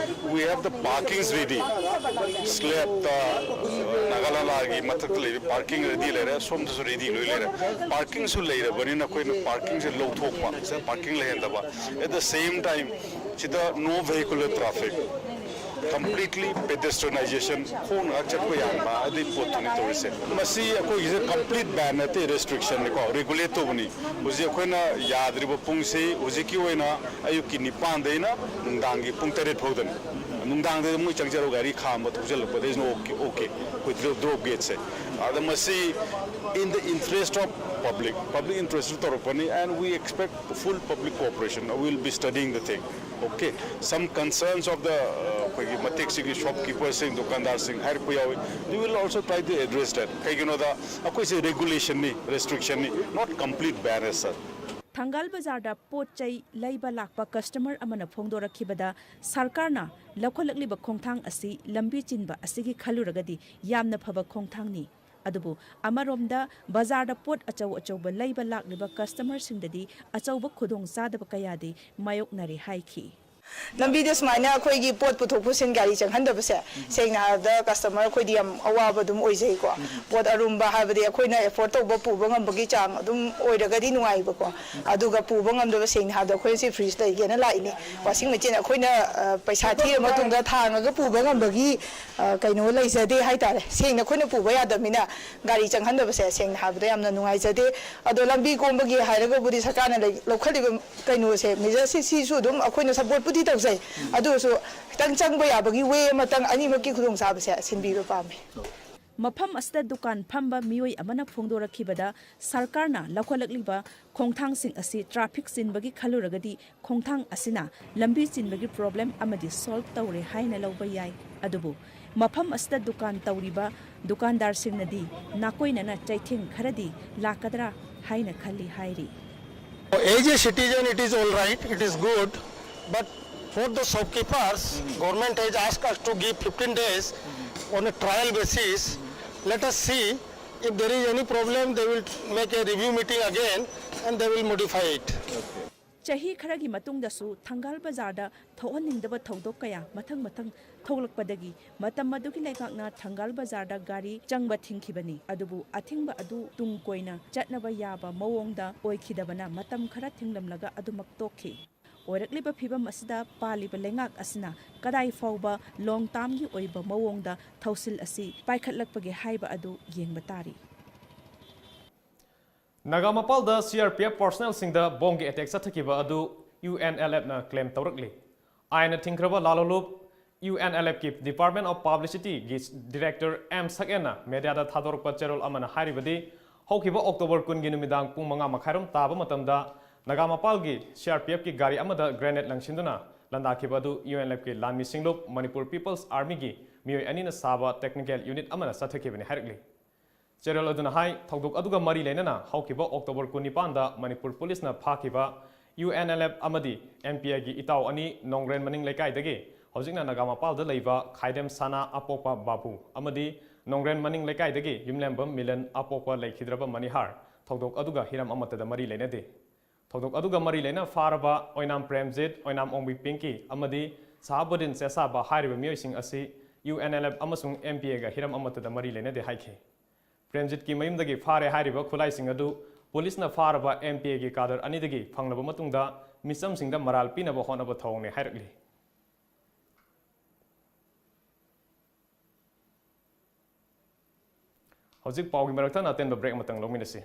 we have the parkings ready. Slabꯇ, ꯅꯥꯒꯥꯂꯥꯂꯥꯒꯤ ꯃꯊꯛꯇ ꯂꯩꯕ parking ready ꯂꯩꯔꯦ, ꯁꯣꯝꯗꯁꯨ ready ꯂꯣꯏ ꯂꯩꯔꯦ꯫ Parkingꯁꯨ ꯂꯩꯔꯕꯅꯤꯅ ꯑꯩꯈꯣꯏꯅ parkingꯁꯦ ꯂꯧꯊꯣꯛꯄ, ꯁꯤꯗ parking ꯂꯩꯍꯟꯗꯕ꯫ At the same time, ꯁꯤꯗ no vehicular traffic, completely pedestrianization, ꯈꯣꯡꯅ ꯆꯠꯄ ꯌꯥꯍꯟꯕ ꯑꯗꯨꯒꯤ ꯄꯣꯠꯇꯨꯅꯤ ꯇꯧꯔꯤꯁꯦ꯫ ꯃꯁꯤ ꯑꯩꯈꯣꯏꯒꯤꯁꯦ complete ban ꯅꯠꯇꯦ, restrictionꯅꯤꯀꯣ, regulate ꯇꯧꯕꯅꯤ꯫ ꯍꯧꯖꯤꯛ ꯑꯩꯈꯣꯏꯅ ꯌꯥꯗ꯭ꯔꯤꯕ ꯄꯨꯡꯁꯤ ꯍꯧꯖꯤꯛꯀꯤ ꯑꯣꯏꯅ ꯑꯌꯨꯛꯀꯤ ꯅꯤꯄꯥꯟꯗꯩꯅ ꯅꯨꯡꯗꯥꯡꯒꯤ ꯄꯨꯡ ꯇꯔꯦꯠ ꯐꯥꯎꯗꯅꯤ꯫ ꯅꯨꯡꯗꯥꯡꯗ ꯃꯣꯏ ꯆꯪꯖꯔꯒ ꯒꯥꯔꯤ ꯈꯥꯝꯕ ꯊꯧꯖꯤꯜꯂꯛꯄꯗ is no okay, okay, ꯑꯩꯈꯣꯏ drop, drop gateꯁꯦ꯫ ꯑꯗ ꯃꯁꯤ in the interest of public, public interest ꯇꯧꯔꯛꯄꯅꯤ, and we expect full public cooperation. We will be studying the thing. Okay, some concerns of the, uh, ꯑꯩꯈꯣꯏꯒꯤ ꯃꯇꯦꯛꯁꯤꯒꯤ shopkeeperꯁꯤꯡ, ꯗꯨꯀꯥꯟꯗꯥꯔꯁꯤꯡ ꯍꯥꯏꯔꯛꯄ ꯌꯥꯎꯏ꯫ We will also try to address that. ꯀꯩꯒꯤꯅꯣꯗ ꯑꯩꯈꯣꯏꯁꯦ regulationꯅꯤ, restrictionꯅꯤ, not complete ban as such. ꯊꯪꯒꯥꯜ ꯕꯖꯥꯔꯗ ꯄꯣꯠ ꯆꯩ ꯂꯩꯕ ꯂꯥꯛꯄ customer ꯑꯃꯅ ꯐꯣꯡꯗꯣꯔꯛꯈꯤꯕꯗ, ꯁꯔꯀꯥꯔꯅ ꯂꯧꯈꯠꯂꯛꯂꯤꯕ ꯈꯣꯡꯊꯥꯡ ꯑꯁꯤ ꯂꯝꯕꯤ ꯆꯤꯟꯕ ꯑꯁꯤꯒꯤ ꯈꯜꯂꯨꯔꯒꯗꯤ ꯌꯥꯝꯅ ꯐꯕ ꯈꯣꯡꯊꯥꯡꯅꯤ꯫ ꯑꯗꯨꯕꯨ ꯑꯃꯔꯣꯝꯗ ꯕꯖꯥꯔꯗ ꯄꯣꯠ ꯑꯆꯧ ꯑꯆꯧꯕ ꯂꯩꯕ ꯂꯥꯛꯂꯤꯕ customerꯁꯤꯡꯗꯗꯤ ꯑꯆꯧꯕ ꯈꯨꯗꯣꯡꯆꯥꯗꯕ ꯀꯌꯥꯗꯤ ꯃꯥꯌꯣꯛꯅꯔꯦ ꯍꯥꯏꯈꯤ꯫ ꯂꯝꯕꯤꯗ ꯁꯨꯃꯥꯏꯅ ꯑꯩꯈꯣꯏꯒꯤ ꯄꯣꯠ ꯄꯨꯊꯣꯛ ꯄꯨꯁꯤꯟ ꯒꯥꯔꯤ ꯆꯪꯍꯟꯗꯕꯁꯦ, ꯁꯦꯡꯅ ꯍꯥꯏꯔꯕꯗ ꯀꯁꯇꯃꯔ ꯑꯩꯈꯣꯏꯗꯤ ꯌꯥꯝ ꯑꯋꯥꯕ ꯑꯗꯨꯝ ꯑꯣꯏꯖꯩꯀꯣ꯫ ꯄꯣꯠ ꯑꯔꯨꯝꯕ ꯍꯥꯏꯕꯗꯤ ꯑꯩꯈꯣꯏꯅ ꯑꯦꯐꯣꯔꯗ ꯇꯧꯕ ꯄꯨꯕ ꯉꯝꯕꯒꯤ ꯆꯥꯡ ꯑꯗꯨꯝ ꯑꯣꯏꯔꯒꯗꯤ ꯅꯨꯡꯉꯥꯏꯕꯀꯣ꯫ ꯑꯗꯨꯒ ꯄꯨꯕ ꯉꯝꯗꯕ, ꯁꯦꯡꯅ ꯍꯥꯏꯔꯕꯗ ꯑꯩꯈꯣꯏ ꯉꯁꯤ ꯐ꯭ꯔꯤꯖ ꯂꯩꯒꯦꯅ ꯂꯥꯛꯏꯅꯤ, ꯋꯥꯁꯤꯡ ꯃꯦꯆꯤꯟ ꯑꯩꯈꯣꯏꯅ ꯑ, ꯄꯩꯁꯥ ꯊꯤꯔ ꯃꯇꯨꯡꯗ ꯊꯥꯡꯉꯒ ꯄꯨꯕ ꯉꯝꯕꯒꯤ ꯑ, ꯀꯩꯅꯣ ꯂꯩꯖꯗꯦ ꯍꯥꯏꯇꯥꯔꯦ꯫ ꯁꯦꯡꯅ ꯑꯩꯈꯣꯏꯅ ꯄꯨꯕ ꯌꯥꯗꯕꯅꯤꯅ ꯒꯥꯔꯤ ꯆꯪꯍꯟꯗꯕꯁꯦ, ꯁꯦꯡꯅ ꯍꯥꯏꯕꯗ ꯌꯥꯝꯅ ꯅꯨꯡꯉꯥꯏꯖꯗꯦ꯫ ꯑꯗꯣ ꯂꯝꯕꯤ ꯀꯣꯝꯕꯒꯤ ꯍꯥꯏꯔꯒꯕꯨꯗꯤ ꯁꯔꯀꯥꯔꯅ ꯂꯩ-, ꯂꯧꯈꯠꯂꯤꯕ ꯀꯩꯅꯣꯁꯦ, ꯃꯦꯖꯔꯁꯦ, ꯁꯤꯁꯨ ꯑꯗꯨꯝ ꯑꯩꯈꯣꯏꯅ ꯁꯞꯄꯣꯔꯠꯄꯨꯗꯤ ꯇꯧꯖꯩ꯫ ꯑꯗꯨ ꯑꯣꯏꯔꯁꯨ ꯈꯤꯇꯪ ꯆꯪꯕ ꯌꯥꯕꯒꯤ ꯋꯦ ꯑꯃꯇꯪ, ꯑꯅꯤꯃꯛꯀꯤ ꯈꯨꯗꯣꯡꯆꯥꯕꯁꯦ ꯁꯤꯟꯕꯤꯕ ꯄꯥꯝꯃꯤ꯫ ꯃꯐꯝ ꯑꯁꯤꯗ ꯗꯨꯀꯥꯟ ꯐꯝꯕ ꯃꯤꯑꯣꯏ ꯑꯃꯅ ꯐꯣꯡꯗꯣꯔꯛꯈꯤꯕꯗ, ꯁꯔꯀꯥꯔꯅ ꯂꯧꯈꯠꯂꯛꯂꯤꯕ ꯈꯣꯡꯊꯥꯡꯁꯤꯡ ꯑꯁꯤ ꯇ꯭ꯔꯥꯐꯤꯛ ꯆꯤꯟꯕꯒꯤ ꯈꯜꯂꯨꯔꯒꯗꯤ ꯈꯣꯡꯊꯥꯡ ꯑꯁꯤꯅ ꯂꯝꯕꯤ ꯆꯤꯟꯕꯒꯤ ꯄ꯭ꯔꯣꯕ꯭ꯂꯦꯝ ꯑꯃꯗꯤ ꯁꯣꯜꯕ ꯇꯧꯔꯦ ꯍꯥꯏꯅ ꯂꯧꯕ ꯌꯥꯏ꯫ ꯑꯗꯨꯕꯨ ꯃꯐꯝ ꯑꯁꯤꯗ ꯗꯨꯀꯥꯟ ꯇꯧꯔꯤꯕ ꯗꯨꯀꯥꯟꯗꯥꯔꯁꯤꯡꯅꯗꯤ ꯅꯥꯀꯣꯏꯅꯅ ꯆꯩꯊꯦꯡ ꯈꯔꯗꯤ ꯂꯥꯛꯀꯗ꯭ꯔꯥ ꯍꯥꯏꯅ ꯈꯜꯂꯤ ꯍꯥꯏꯔꯤ꯫ As a citizen, it is all right, it is good, but for the shopkeepers, government has asked us to give fifteen days on a trial basis. Let us see if there is any problem, they will make a review meeting again and they will modify it. ꯆꯍꯤ ꯈꯔꯒꯤ ꯃꯇꯨꯡꯗꯁꯨ ꯊꯪꯒꯥꯜ ꯕꯖꯥꯔꯗ ꯊꯣꯛꯍꯟꯅꯤꯡꯗꯕ ꯊꯧꯗꯣꯛ ꯀꯌꯥ ꯃꯊꯪ ꯃꯊꯪ ꯊꯣꯛꯂꯛꯄꯗꯒꯤ ꯃꯇꯝ ꯑꯗꯨꯒꯤ ꯂꯩꯉꯥꯛꯅ ꯊꯪꯒꯥꯜ ꯕꯖꯥꯔꯗ ꯒꯥꯔꯤ ꯆꯪꯕ ꯊꯤꯡꯈꯤꯕꯅꯤ꯫ ꯑꯗꯨꯕꯨ ꯑꯊꯤꯡꯕ ꯑꯗꯨ ꯇꯨꯡ ꯀꯣꯏꯅ ꯆꯠꯅꯕ ꯌꯥꯕ ꯃꯑꯣꯡꯗ ꯑꯣꯏꯈꯤꯗꯕꯅ ꯃꯇꯝ ꯈꯔ ꯊꯤꯡꯂꯝꯂꯒ ꯑꯗꯨꯃꯛ ꯇꯣꯛꯈꯤ꯫ ꯑꯣꯏꯔꯛꯂꯤꯕ ꯐꯤꯕꯝ ꯑꯁꯤꯗ ꯄꯥꯜꯂꯤꯕ ꯂꯩꯉꯥꯛ ꯑꯁꯤꯅ ꯀꯗꯥꯏ ꯐꯥꯎꯕ ꯂꯣꯡ ꯇꯥꯝꯒꯤ ꯑꯣꯏꯕ ꯃꯑꯣꯡꯗ ꯊꯧꯁꯤꯜ ꯑꯁꯤ ꯄꯥꯏꯈꯠꯂꯛꯄꯒꯦ ꯍꯥꯏꯕ ꯑꯗꯨ ꯌꯦꯡꯕ ꯇꯥꯔꯤ꯫ ꯅꯥꯒꯥ ꯃꯄꯥꯜꯗ CRPF personnelꯁꯤꯡꯗ ꯕꯣꯝꯒꯤ ꯑꯦꯇꯦꯛ ꯆꯠꯊꯈꯤꯕ ꯑꯗꯨ UNLFꯅ claim ꯇꯧꯔꯛꯂꯤ꯫ ꯑꯥꯏꯟꯅ ꯊꯤꯡꯈ꯭ꯔꯕ ꯂꯥꯂꯣꯂꯨꯞ UNLFꯀꯤ Department of Publicityꯒꯤ director M ꯁꯛꯑꯦꯟꯅ mediaꯗ ꯊꯥꯗꯣꯔꯛꯄ ꯆꯦꯔꯣꯜ ꯑꯃꯅ ꯍꯥꯏꯔꯤꯕꯗꯤ, ꯍꯧꯈꯤꯕ October ꯀꯨꯟꯒꯤ ꯅꯨꯃꯤꯗꯥꯡ ꯄꯨꯡ ꯃꯉꯥ ꯃꯈꯥꯏꯔꯣꯝ ꯇꯥꯕ ꯃꯇꯝꯗ ꯅꯥꯒꯥ ꯃꯄꯥꯜꯒꯤ CRPFꯀꯤ ꯒꯥꯔꯤ ꯑꯃꯗ grenade ꯂꯪꯁꯤꯟꯗꯨꯅ ꯂꯥꯟꯗꯥꯈꯤꯕ ꯑꯗꯨ UNLFꯀꯤ ꯂꯥꯟꯃꯤꯁꯤꯡꯂꯨꯞ Manipur People's Armyꯒꯤ ꯃꯤꯑꯣꯏ ꯑꯅꯤꯅ ꯁꯥꯕ technical unit ꯑꯃꯅ ꯆꯠꯊꯈꯤꯕꯅꯤ ꯍꯥꯏꯔꯛꯂꯤ꯫ ꯆꯦꯔꯣꯜ ꯑꯗꯨꯅ ꯍꯥꯏ, ꯊꯧꯗꯣꯛ ꯑꯗꯨꯒ ꯃꯔꯤ ꯂꯩꯅꯅ ꯍꯧꯈꯤꯕ October ꯀꯨꯟꯅꯤꯄꯥꯟꯗ ꯃꯅꯤꯄꯨꯔ ꯄꯨꯂꯤꯁꯅ ꯐꯥꯈꯤꯕ UNLF ꯑꯃꯗꯤ MPIꯒꯤ ꯏꯇꯥꯎ ꯑꯅꯤ ꯅꯣꯡꯒ꯭ꯔꯦꯟ ꯃꯅꯤꯡ ꯂꯩꯀꯥꯏꯗꯒꯤ ꯍꯧꯖꯤꯛꯅ ꯅꯥꯒꯥ ꯃꯄꯥꯜꯗ ꯂꯩꯕ ꯈꯥꯏꯗꯦꯝ ꯁꯅꯥ ꯑꯄꯣꯛꯄ ꯕꯥꯕꯨ ꯑꯃꯗꯤ ꯅꯣꯡꯒ꯭ꯔꯦꯟ ꯃꯅꯤꯡ ꯂꯩꯀꯥꯏꯗꯒꯤ ꯌꯨꯝꯂꯦꯝꯕꯝ ꯃꯤꯂꯟ ꯑꯄꯣꯛꯄ ꯂꯩꯈꯤꯗ꯭ꯔꯕ ꯃꯅꯤꯍꯥꯔ ꯊꯧꯗꯣꯛ ꯑꯗꯨꯒ ꯍꯤꯔꯝ ꯑꯃꯠꯇꯗ ꯃꯔꯤ ꯂꯩꯅꯗꯦ꯫ ꯊꯧꯗꯣꯛ ꯑꯗꯨꯒ ꯃꯔꯤ ꯂꯩꯅ ꯐꯥꯔꯕ ꯑꯣꯏꯅꯥꯝ ꯄ꯭ꯔꯦꯝꯖꯤꯠ, ꯑꯣꯏꯅꯥꯝ ꯑꯣꯡꯕꯤ ꯄꯤꯡꯀꯤ ꯑꯃꯗꯤ ꯁꯍꯥꯕꯨꯗꯤꯟ ꯁꯦꯁꯥꯕ ꯍꯥꯏꯔꯤꯕ ꯃꯤꯑꯣꯏꯁꯤꯡ ꯑꯁꯤ ꯌꯨ ꯑꯦꯟ ꯑꯦꯜ ꯑꯦꯐ ꯑꯃꯁꯨꯡ ꯑꯦꯝ ꯄꯤ ꯑꯦꯒ ꯍꯤꯔꯝ ꯑꯃꯠꯇꯗ ꯃꯔꯤ ꯂꯩꯅꯗꯦ ꯍꯥꯏꯈꯤ꯫ ꯄ꯭ꯔꯦꯝꯖꯤꯠꯀꯤ ꯃꯌꯨꯝꯗꯒꯤ ꯐꯥꯔꯦ ꯍꯥꯏꯔꯤꯕ ꯈꯨꯠꯂꯥꯏꯁꯤꯡ ꯑꯗꯨ ꯄꯨꯂꯤꯁꯅ ꯐꯥꯔꯕ ꯑꯦꯝ ꯄꯤ ꯑꯦꯒꯤ ꯀꯥꯗꯔ ꯑꯅꯤꯗꯒꯤ ꯐꯪꯂꯕ ꯃꯇꯨꯡꯗ ꯃꯤꯆꯝꯁꯤꯡꯗ ꯃꯔꯥꯜ ꯄꯤꯅꯕ ꯍꯣꯠꯅꯕ ꯊꯧꯑꯣꯡꯅꯤ ꯍꯥꯏꯔꯛꯂꯤ꯫ ꯍꯧꯖꯤꯛ ꯄꯥꯎꯒꯤ ꯃꯔꯛꯇ ꯑꯇꯦꯟꯕ ꯕ꯭ꯔꯦꯛ ꯑꯃꯇꯪ ꯂꯧꯃꯤꯟꯅꯁꯤ꯫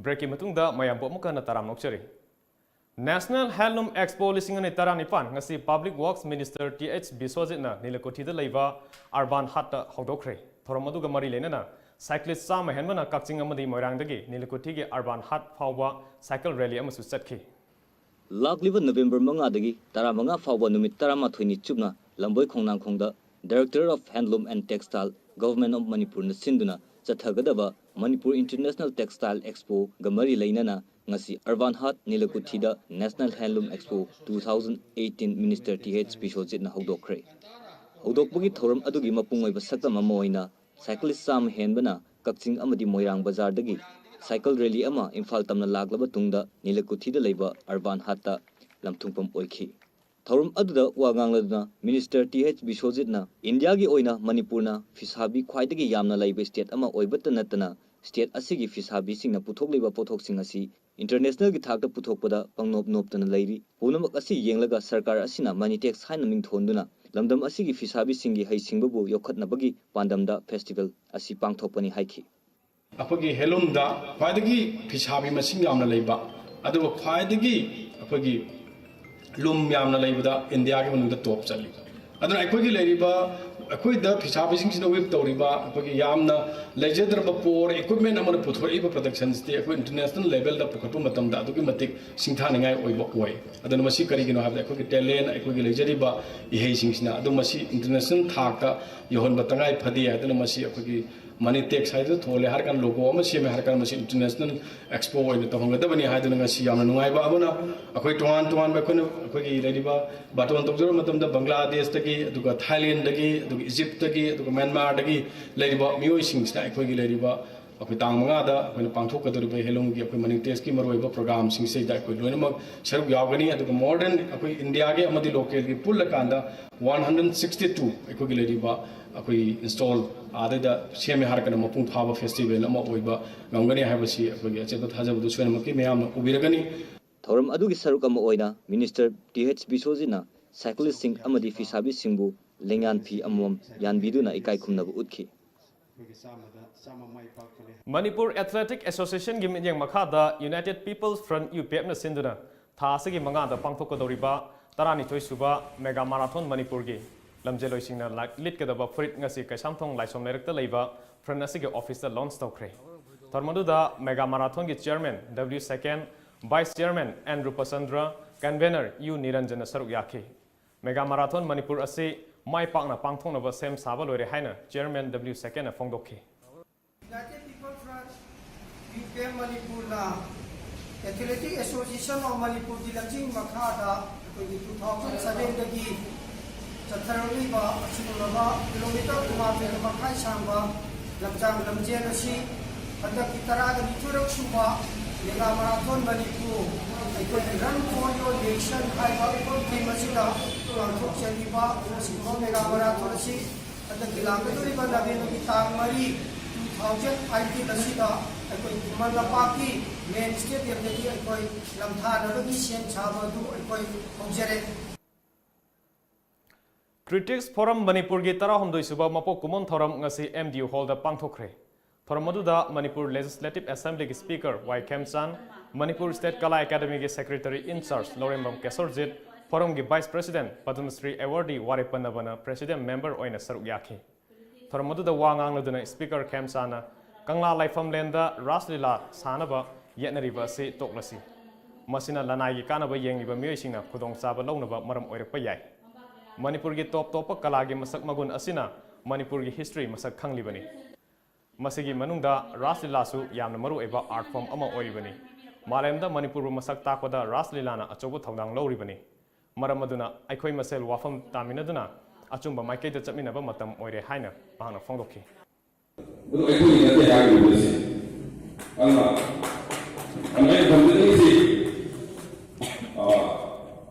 ꯕ꯭ꯔꯦꯛꯀꯤ ꯃꯇꯨꯡꯗ ꯃꯌꯥꯝꯕꯨ ꯑꯃꯨꯛ ꯍꯟꯅ ꯇꯔꯥꯝꯅ ꯑꯣꯛꯆꯔꯤ꯫ National Handloom Expo ꯂꯤꯁꯤꯡ ꯑꯅꯤ ꯇꯔꯥꯅꯤꯄꯥꯟ ꯉꯁꯤ Public Works Minister T H ꯕꯤꯁ꯭ꯋꯖꯤꯠꯅ ꯅꯤꯂꯀꯨꯊꯤꯗ ꯂꯩꯕ ꯑꯔꯕꯥꯟ ꯍꯥꯠꯇ ꯍꯧꯗꯣꯛꯈ꯭ꯔꯦ꯫ ꯊꯧꯔꯝ ꯑꯗꯨꯒ ꯃꯔꯤ ꯂꯩꯅꯅ cyclist ꯆꯥꯝꯃ ꯍꯦꯟꯕꯅ ꯀꯛꯆꯤꯡ ꯑꯃꯗꯤ ꯃꯣꯏꯔꯥꯡꯗꯒꯤ ꯅꯤꯂꯀꯨꯊꯤꯒꯤ ꯑꯔꯕꯥꯟ ꯍꯥꯠ ꯐꯥꯎꯕ cycle rally ꯑꯃꯁꯨ ꯆꯠꯈꯤ꯫ ꯂꯥꯛꯂꯤꯕ ꯅꯕꯦꯝꯕꯔ ꯃꯉꯥꯗꯒꯤ ꯇꯔꯥꯃꯉꯥ ꯐꯥꯎꯕ ꯅꯨꯃꯤꯠ ꯇꯔꯥꯃꯥꯊꯣꯏꯅꯤ ꯆꯨꯞꯅ ꯂꯝꯕꯣꯏ ꯈꯣꯡꯅꯥꯡꯈꯣꯡꯗ Director of Handloom and Textile, Government of ꯃꯅꯤꯄꯨꯔꯅ ꯁꯤꯟꯗꯨꯅ ꯆꯠꯊꯒꯗꯕ ꯃꯅꯤꯄꯨꯔ International Textile Expoꯒ ꯃꯔꯤ ꯂꯩꯅꯅ ꯉꯁꯤ ꯑꯔꯕꯥꯟ ꯍꯥꯠ ꯅꯤꯂꯀꯨꯊꯤꯗ National Handloom Expo two thousand eighteen Minister T H ꯕꯤꯁ꯭ꯋꯖꯤꯠꯅ ꯍꯧꯗꯣꯛꯈ꯭ꯔꯦ꯫ ꯍꯧꯗꯣꯛꯄꯒꯤ ꯊꯧꯔꯝ ꯑꯗꯨꯒꯤ ꯃꯄꯨꯡ ꯑꯣꯏꯕ ꯁꯛꯇꯝ ꯑꯃ ꯑꯣꯏꯅ cyclist ꯆꯥꯝꯃ ꯍꯦꯟꯕꯅ ꯀꯛꯆꯤꯡ ꯑꯃꯗꯤ ꯃꯣꯏꯔꯥꯡ ꯕꯖꯥꯔꯗꯒꯤ cycle rally ꯑꯃ ꯏꯝꯐꯥꯜ ꯇꯝꯅ ꯂꯥꯛꯂꯕ ꯇꯨꯡꯗ ꯅꯤꯂꯀꯨꯊꯤꯗ ꯂꯩꯕ ꯑꯔꯕꯥꯟ ꯍꯥꯠꯇ ꯂꯝꯊꯨꯡꯐꯝ ꯑꯣꯏꯈꯤ꯫ ꯊꯧꯔꯝ ꯑꯗꯨꯗ ꯋꯥ ꯉꯥꯡꯂꯗꯨꯅ Minister ꯇꯤ ꯑꯩꯆ ꯕꯤꯁ꯭ꯋꯖꯤꯠꯅ ꯏꯟꯗꯤꯌꯥꯒꯤ ꯑꯣꯏꯅ ꯃꯅꯤꯄꯨꯔꯅ ꯐꯤꯁꯥꯕꯤ ꯈ꯭ꯋꯥꯏꯗꯒꯤ ꯌꯥꯝꯅ ꯂꯩꯕ state ꯑꯃ ꯑꯣꯏꯕꯇ ꯅꯠꯇꯅ state ꯑꯁꯤꯒꯤ ꯐꯤꯁꯥꯕꯤꯁꯤꯡꯅ ꯄꯨꯊꯣꯛꯂꯤꯕ ꯄꯣꯠꯊꯣꯛꯁꯤꯡ ꯑꯁꯤ internationalꯒꯤ ꯊꯥꯛꯇ ꯄꯨꯊꯣꯛꯄꯗ ꯄꯪꯅꯣꯞ ꯅꯣꯞꯇꯅ ꯂꯩꯔꯤ꯫ ꯄꯨꯝꯅꯃꯛ ꯑꯁꯤ ꯌꯦꯡꯂꯒ ꯁꯔꯀꯥꯔ ꯑꯁꯤꯅ money tax ꯍꯥꯏꯅ ꯃꯤꯡꯊꯣꯟꯗꯨꯅ ꯂꯝꯗꯝ ꯑꯁꯤꯒꯤ ꯐꯤꯁꯥꯕꯤꯁꯤꯡꯒꯤ ꯍꯩꯁꯤꯡꯕꯕꯨ ꯌꯣꯛꯈꯠꯅꯕꯒꯤ ꯄꯥꯟꯗꯝꯗ festival ꯑꯁꯤ ꯄꯥꯡꯊꯣꯛꯄꯅꯤ ꯍꯥꯏꯈꯤ꯫ ꯑꯩꯈꯣꯏꯒꯤ handloomꯗ ꯈ꯭ꯋꯥꯏꯗꯒꯤ ꯐꯤꯁꯥꯕꯤ ꯃꯁꯤꯡ ꯌꯥꯝꯅ ꯂꯩꯕ, ꯑꯗꯨꯒ ꯈ꯭ꯋꯥꯏꯗꯒꯤ ꯑꯩꯈꯣꯏꯒꯤ ꯂꯨꯝ ꯌꯥꯝꯅ ꯂꯩꯕꯗ ꯏꯟꯗꯤꯌꯥꯒꯤ ꯃꯅꯨꯡꯗ top ꯆꯠꯂꯤ꯫ ꯑꯗꯨꯅ ꯑꯩꯈꯣꯏꯒꯤ ꯂꯩꯔꯤꯕ ꯑꯩꯈꯣꯏꯗ ꯐꯤꯁꯥꯕꯤꯁꯤꯡꯁꯤꯅ ꯋꯤꯞ ꯇꯧꯔꯤꯕ ꯑꯩꯈꯣꯏꯒꯤ ꯌꯥꯝꯅ ꯂꯩꯖꯗ꯭ꯔꯕ ꯄꯣꯔ ꯏꯀ꯭ꯋꯤꯞꯃꯦꯟ ꯑꯃꯅ ꯄꯨꯊꯣꯔꯛꯏꯕ ꯄ꯭ꯔꯗꯛꯁꯟꯁꯤꯗꯤ ꯑꯩꯈꯣꯏ ꯏꯟꯇꯔꯅꯦꯁꯅꯦꯜ ꯂꯦꯚꯦꯜꯗ ꯄꯨꯈꯠꯄ ꯃꯇꯝꯗ ꯑꯗꯨꯛꯀꯤ ꯃꯇꯤꯛ ꯁꯤꯡꯊꯥꯅꯤꯡꯉꯥꯏ ꯑꯣꯏꯕ ꯑꯣꯏ꯫ ꯑꯗꯨꯅ ꯃꯁꯤ ꯀꯔꯤꯒꯤꯅꯣ ꯍꯥꯏꯕꯗ ꯑꯩꯈꯣꯏꯒꯤ ꯇꯦꯂꯦꯟ, ꯑꯩꯈꯣꯏꯒꯤ ꯂꯩꯖꯔꯤꯕ ꯏꯍꯩꯁꯤꯡꯁꯤꯅ ꯑꯗꯨꯝ ꯃꯁꯤ ꯏꯟꯇꯔꯅꯦꯁꯅꯦꯜ ꯊꯥꯛꯇ ꯌꯧꯍꯟꯕ ꯇꯉꯥꯏ ꯐꯗꯦ꯫ ꯑꯗꯨꯅ ꯃꯁꯤ ꯑꯩꯈꯣꯏꯒꯤ ꯃꯅꯤ ꯇꯦꯛꯁ ꯍꯥꯏꯗꯨꯅ ꯊꯣꯜꯂꯦ ꯍꯥꯏꯔ ꯀꯥꯟꯗ, ꯂꯣꯒꯣ ꯑꯃ ꯁꯦꯝꯃꯦ ꯍꯥꯏꯔ ꯀꯥꯟꯗ ꯃꯁꯤ ꯏꯟꯇꯔꯅꯦꯁꯅꯦꯜ ꯑꯦꯛꯁꯄꯣ ꯑꯣꯏꯅ ꯇꯧꯍꯟꯒꯗꯕꯅꯤ ꯍꯥꯏꯗꯨꯅ ꯉꯁꯤ ꯌꯥꯝꯅ ꯅꯨꯡꯉꯥꯏꯕ ꯑꯃꯅ ꯑꯩꯈꯣꯏ ꯇꯣꯉꯥꯟ ꯇꯣꯉꯥꯟꯕ ꯑꯩꯈꯣꯏꯅ ꯑꯩꯈꯣꯏꯒꯤ ꯂꯩꯔꯤꯕ ꯕꯥꯇꯣꯟ ꯇꯧꯖꯔꯕ ꯃꯇꯝꯗ ꯕꯪꯒ꯭ꯂꯥꯗꯦꯁꯇꯒꯤ, ꯑꯗꯨꯒ ꯊꯥꯏꯂꯦꯟꯗꯒꯤ, ꯑꯗꯨꯒ ꯏꯖꯤꯞꯇꯒꯤ, ꯑꯗꯨꯒ ꯃ꯭ꯌꯥꯟꯃꯥꯔꯗꯒꯤ ꯂꯩꯔꯤꯕ ꯃꯤꯑꯣꯏꯁꯤꯡꯁꯤꯅ ꯑꯩꯈꯣꯏꯒꯤ ꯂꯩꯔꯤꯕ ꯑꯩꯈꯣꯏ ꯇꯥꯡ ꯃꯉꯥꯗ ꯑꯩꯈꯣꯏꯅ ꯄꯥꯡꯊꯣꯛꯀꯗꯧꯔꯤꯕ ꯍꯦꯂꯣꯝꯒꯤ ꯑꯩꯈꯣꯏ ꯃꯅꯤ ꯇꯦꯛꯁꯀꯤ ꯃꯔꯨꯑꯣꯏꯕ ꯄ꯭ꯔꯣꯒ꯭ꯔꯥꯝꯁꯤꯡꯁꯤꯗ ꯑꯩꯈꯣꯏ ꯂꯣꯏꯅꯃꯛ ꯁꯔꯨꯛ ꯌꯥꯎꯒꯅꯤ꯫ ꯑꯗꯨꯒ ꯃꯣꯔ ꯗꯦꯟ ꯑꯩꯈꯣꯏ ꯏꯟꯗꯤꯌꯥꯒꯤ ꯑꯃꯗꯤ ꯂꯣꯀꯦꯜꯒꯤ ꯄꯨꯜꯂꯀꯥꯟꯗ ꯋꯥꯟ ꯍꯟꯗ꯭ꯔꯦꯠ ꯁꯤꯛꯁꯇꯤ ꯇꯨ ꯑꯩꯈꯣꯏꯒꯤ ꯂꯩꯔꯤꯕ ꯑꯩꯈꯣꯏ ꯏꯟꯁꯇꯣꯜ ꯑꯥꯗꯩꯗ ꯁꯦꯝꯃꯦ ꯍꯥꯏꯔꯒꯅ ꯃꯄꯨꯡ ꯐꯥꯕ ꯐꯦꯁꯇꯤꯚꯦꯜ ꯑꯃ ꯑꯣꯏꯕ ꯉꯝꯒꯅꯤ ꯍꯥꯏꯕꯁꯤ ꯑꯩꯈꯣꯏꯒꯤ ꯑꯆꯦꯠꯄ ꯊꯥꯖꯕꯗꯨ ꯁꯣꯏꯗꯅꯃꯛꯀꯤ ꯃꯌꯥꯝꯅ ꯎꯕꯤꯔꯒꯅꯤ꯫ ꯊꯧꯔꯝ ꯑꯗꯨꯒꯤ ꯁꯔꯨꯛ ꯑꯃ ꯑꯣꯏꯅ ꯃꯤꯅꯤꯁꯇꯔ ꯇꯤ ꯑꯩꯆ ꯕꯤꯁꯣꯖꯤꯠꯅ ꯁꯥꯏꯀ꯭ꯂꯤꯁꯁꯤꯡ ꯑꯃꯗꯤ ꯐꯤꯁꯥꯕꯤꯁꯤꯡꯕꯨ ꯂꯦꯡꯌꯥꯟ ꯐꯤ ꯑꯃꯃꯝ ꯌꯥꯟꯕꯤꯗꯨꯅ ꯏꯀꯥꯏ ꯈꯨꯝꯅꯕ ꯎꯠꯈꯤ꯫ ꯃꯅꯤꯄꯨꯔ ꯑꯦꯊꯂꯦꯇꯤꯛ ꯑꯦꯁꯣꯁꯤꯌꯦꯁꯟꯒꯤ ꯃꯤꯠꯌꯦꯡ ꯃꯈꯥꯗ United People's Front, ꯌꯨ ꯄꯤ ꯑꯦꯐꯅ ꯁꯤꯟꯗꯨꯅ ꯊꯥ ꯑꯁꯤꯒꯤ ꯃꯉꯥꯗ ꯄꯥꯡꯊꯣꯛꯀꯗꯧꯔꯤꯕ ꯇꯔꯥꯅꯤꯊꯣꯏ ꯁꯨꯕ ꯃꯦꯒꯥ ꯃꯥꯔꯥꯊꯣꯟ ꯃꯅꯤꯄꯨꯔꯒꯤ ꯂꯝꯖꯦꯜꯂꯣꯏꯁꯤꯡꯅ ꯂꯥꯛ-, ꯂꯤꯠꯀꯗꯕ ꯐꯨꯔꯤꯠ ꯉꯁꯤ ꯀꯩꯁꯥꯝꯊꯣꯡ ꯂꯥꯏꯁ꯭ꯔꯝ ꯂꯩꯔꯛꯇ ꯂꯩꯕ ꯐ꯭ꯔꯟ ꯑꯁꯤꯒꯤ ꯑꯣꯐꯤꯁꯇ ꯂꯣꯟꯆ ꯇꯧꯈ꯭ꯔꯦ꯫ ꯊꯧꯔꯝ ꯑꯗꯨꯗ ꯃꯦꯒꯥ ꯃꯥꯔꯥꯊꯣꯟꯒꯤ chairman W Sekhen, vice chairman N Rupachandra, convener U ꯅꯤꯔꯟꯖꯟꯅ ꯁꯔꯨꯛ ꯌꯥꯈꯤ꯫ ꯃꯦꯒꯥ ꯃꯥꯔꯥꯊꯣꯟ ꯃꯅꯤꯄꯨꯔ ꯑꯁꯤ ꯃꯥꯏ ꯄꯥꯛꯅ ꯄꯥꯡꯊꯣꯛꯅꯕ ꯁꯦꯝ ꯁꯥꯕ ꯂꯣꯏꯔꯦ ꯍꯥꯏꯅ ꯆꯤꯌꯔꯃꯦꯟ ꯗꯕ꯭ꯂꯤꯎ ꯁꯦꯀꯦꯟꯅ ꯐꯣꯡꯗꯣꯛꯈꯤ꯫ United People Front, U P F ꯃꯅꯤꯄꯨꯔꯅ Athletic Association of ꯃꯅꯤꯄꯨꯔꯒꯤ ꯂꯝꯖꯤꯡ ꯃꯈꯥꯗ ꯑꯩꯈꯣꯏꯒꯤ ꯇꯨ ꯊꯥꯎꯖꯟ ꯁꯕꯦꯟꯗꯒꯤ ꯆꯠꯊꯔꯛꯂꯤꯕ ꯑꯁꯤꯒꯨꯝꯂꯕ ꯀꯤꯂꯣꯃꯤꯇꯔ ꯀꯨꯟꯃꯥꯊꯣꯏ ꯃꯈꯥꯏ ꯁꯥꯡꯕ ꯂꯝꯖꯥꯡ ꯂꯝꯖꯦꯜ ꯑꯁꯤ ꯍꯟꯗꯛꯀꯤ ꯇꯔꯥꯒ ꯅꯤꯊꯣꯏꯔꯛ ꯁꯨꯕ ꯃꯦꯒꯥ ꯃꯥꯔꯥꯊꯣꯟ ꯃꯅꯤꯄꯨꯔ, ꯑꯩꯈꯣꯏꯒꯤ Run for Your Nation ꯍꯥꯏꯕ ꯑꯩꯈꯣꯏ ꯊꯤꯝ ꯑꯁꯤꯗ ꯄꯥꯡꯊꯣꯛꯆꯔꯤꯕ ꯑꯁꯤꯒꯨꯝꯕ ꯃꯦꯒꯥ ꯃꯥꯔꯥꯊꯣꯟ ꯑꯁꯤ ꯍꯟꯗꯛꯀꯤ ꯂꯥꯛꯀꯗꯧꯔꯤꯕ ꯅꯕꯦꯝꯕꯔꯒꯤ ꯇꯥꯡ ꯃꯔꯤ, ꯇꯨ ꯊꯥꯎꯖꯟ ꯑꯥꯏꯇꯤꯟ ꯑꯁꯤꯗ ꯑꯩꯈꯣꯏ ꯈꯨꯃꯟ ꯂꯝꯄꯥꯛꯀꯤ ꯃꯦꯟ ꯁ꯭ꯇꯦꯗꯤꯌꯝꯗꯒꯤ ꯑꯩꯈꯣꯏ ꯂꯝꯊꯥꯅꯕꯒꯤ ꯁꯦꯝ ꯁꯥꯕ ꯑꯗꯨ ꯑꯩꯈꯣꯏ ꯍꯧꯖꯔꯦ꯫ ꯀ꯭ꯔꯤꯇꯤꯛꯁ ꯐꯣꯔꯝ ꯃꯅꯤꯄꯨꯔꯒꯤ ꯇꯔꯥꯍꯨꯝꯗꯣꯏ ꯁꯨꯕ ꯃꯄꯣꯛ ꯀꯨꯝꯑꯣꯟ ꯊꯧꯔꯝ ꯉꯁꯤ ꯑꯦꯝ ꯗꯤ ꯌꯨ ꯍꯣꯜꯗ ꯄꯥꯡꯊꯣꯛꯈ꯭ꯔꯦ꯫ ꯊꯧꯔꯝ ꯑꯗꯨꯗ ꯃꯅꯤꯄꯨꯔ ꯂꯦꯖꯤꯁꯂꯦꯇꯤꯚ ꯑꯦꯁꯦꯝꯕ꯭ꯂꯤꯒꯤ speaker Y Khemchand, Manipur state Kala ꯑꯦꯀꯥꯗꯃꯤꯒꯤ secretary in charge Lourembam Kesorjit, ꯐꯣꯔꯝꯒꯤ Vice President, Padma Shri Awardee ꯋꯥꯔꯦꯞ ꯄꯟꯅꯕꯅ President Member ꯑꯣꯏꯅ ꯁꯔꯨꯛ ꯌꯥꯈꯤ꯫ ꯊꯧꯔꯝ ꯑꯗꯨꯗ ꯋꯥ ꯉꯥꯡꯂꯗꯨꯅ Speaker ꯈꯦꯝꯆꯥꯅ ꯀꯪꯂꯥ ꯂꯥꯏꯐꯝꯂꯦꯟꯗ ꯔꯥꯁ ꯂꯤꯂꯥ ꯁꯥꯟꯅꯕ ꯌꯦꯠꯅꯔꯤꯕ ꯑꯁꯤ ꯇꯣꯛꯂꯁꯤ꯫ ꯃꯁꯤꯅ ꯂꯅꯥꯏꯒꯤ ꯀꯥꯟꯅꯕ ꯌꯦꯡꯂꯤꯕ ꯃꯤꯑꯣꯏꯁꯤꯡꯅ ꯈꯨꯗꯣꯡꯆꯥꯕ ꯂꯧꯅꯕ ꯃꯔꯝ ꯑꯣꯏꯔꯛꯄ ꯌꯥꯏ꯫ ꯃꯅꯤꯄꯨꯔꯒꯤ ꯇꯣꯞ ꯇꯣꯞꯄ ꯀꯂꯥꯒꯤ ꯃꯁꯛ ꯃꯒꯨꯟ ꯑꯁꯤꯅ ꯃꯅꯤꯄꯨꯔꯒꯤ history ꯃꯁꯛ ꯈꯪꯂꯤꯕꯅꯤ꯫ ꯃꯁꯤꯒꯤ ꯃꯅꯨꯡꯗ ꯔꯥꯁ ꯂꯤꯂꯥꯁꯨ ꯌꯥꯝꯅ ꯃꯔꯨꯑꯣꯏꯕ art form ꯑꯃ ꯑꯣꯏꯔꯤꯕꯅꯤ꯫ ꯃꯥꯂꯦꯝꯗ ꯃꯅꯤꯄꯨꯔꯕꯨ ꯃꯁꯛ ꯇꯥꯛꯄꯗ ꯔꯥꯁ ꯂꯤꯂꯥꯅ ꯑꯆꯧꯕ ꯊꯧꯗꯥꯡ ꯂꯧꯔꯤꯕꯅꯤ꯫ ꯃꯔꯝ ꯑꯗꯨꯅ ꯑꯩꯈꯣꯏ ꯃꯁꯦꯜ ꯋꯥꯐꯝ ꯇꯥꯃꯤꯟꯅꯗꯨꯅ ꯑꯆꯨꯝꯕ ꯃꯥꯏꯀꯩꯗ ꯆꯠꯃꯤꯟꯅꯕ ꯃꯇꯝ ꯑꯣꯏꯔꯦ ꯍꯥꯏꯅ ꯃꯍꯥꯛꯅ ꯐꯣꯡꯗꯣꯛꯈꯤ꯫ ꯑꯗꯨ ꯑꯩꯈꯣꯏꯒꯤ ꯅꯠꯇꯦ ꯍꯥꯏꯔꯤꯕꯁꯦ꯫ ꯑꯗꯨꯅ ꯑꯗꯨꯃꯥꯏꯅ ꯊꯝꯖꯅꯤꯡꯉꯤꯁꯤ, ꯑ,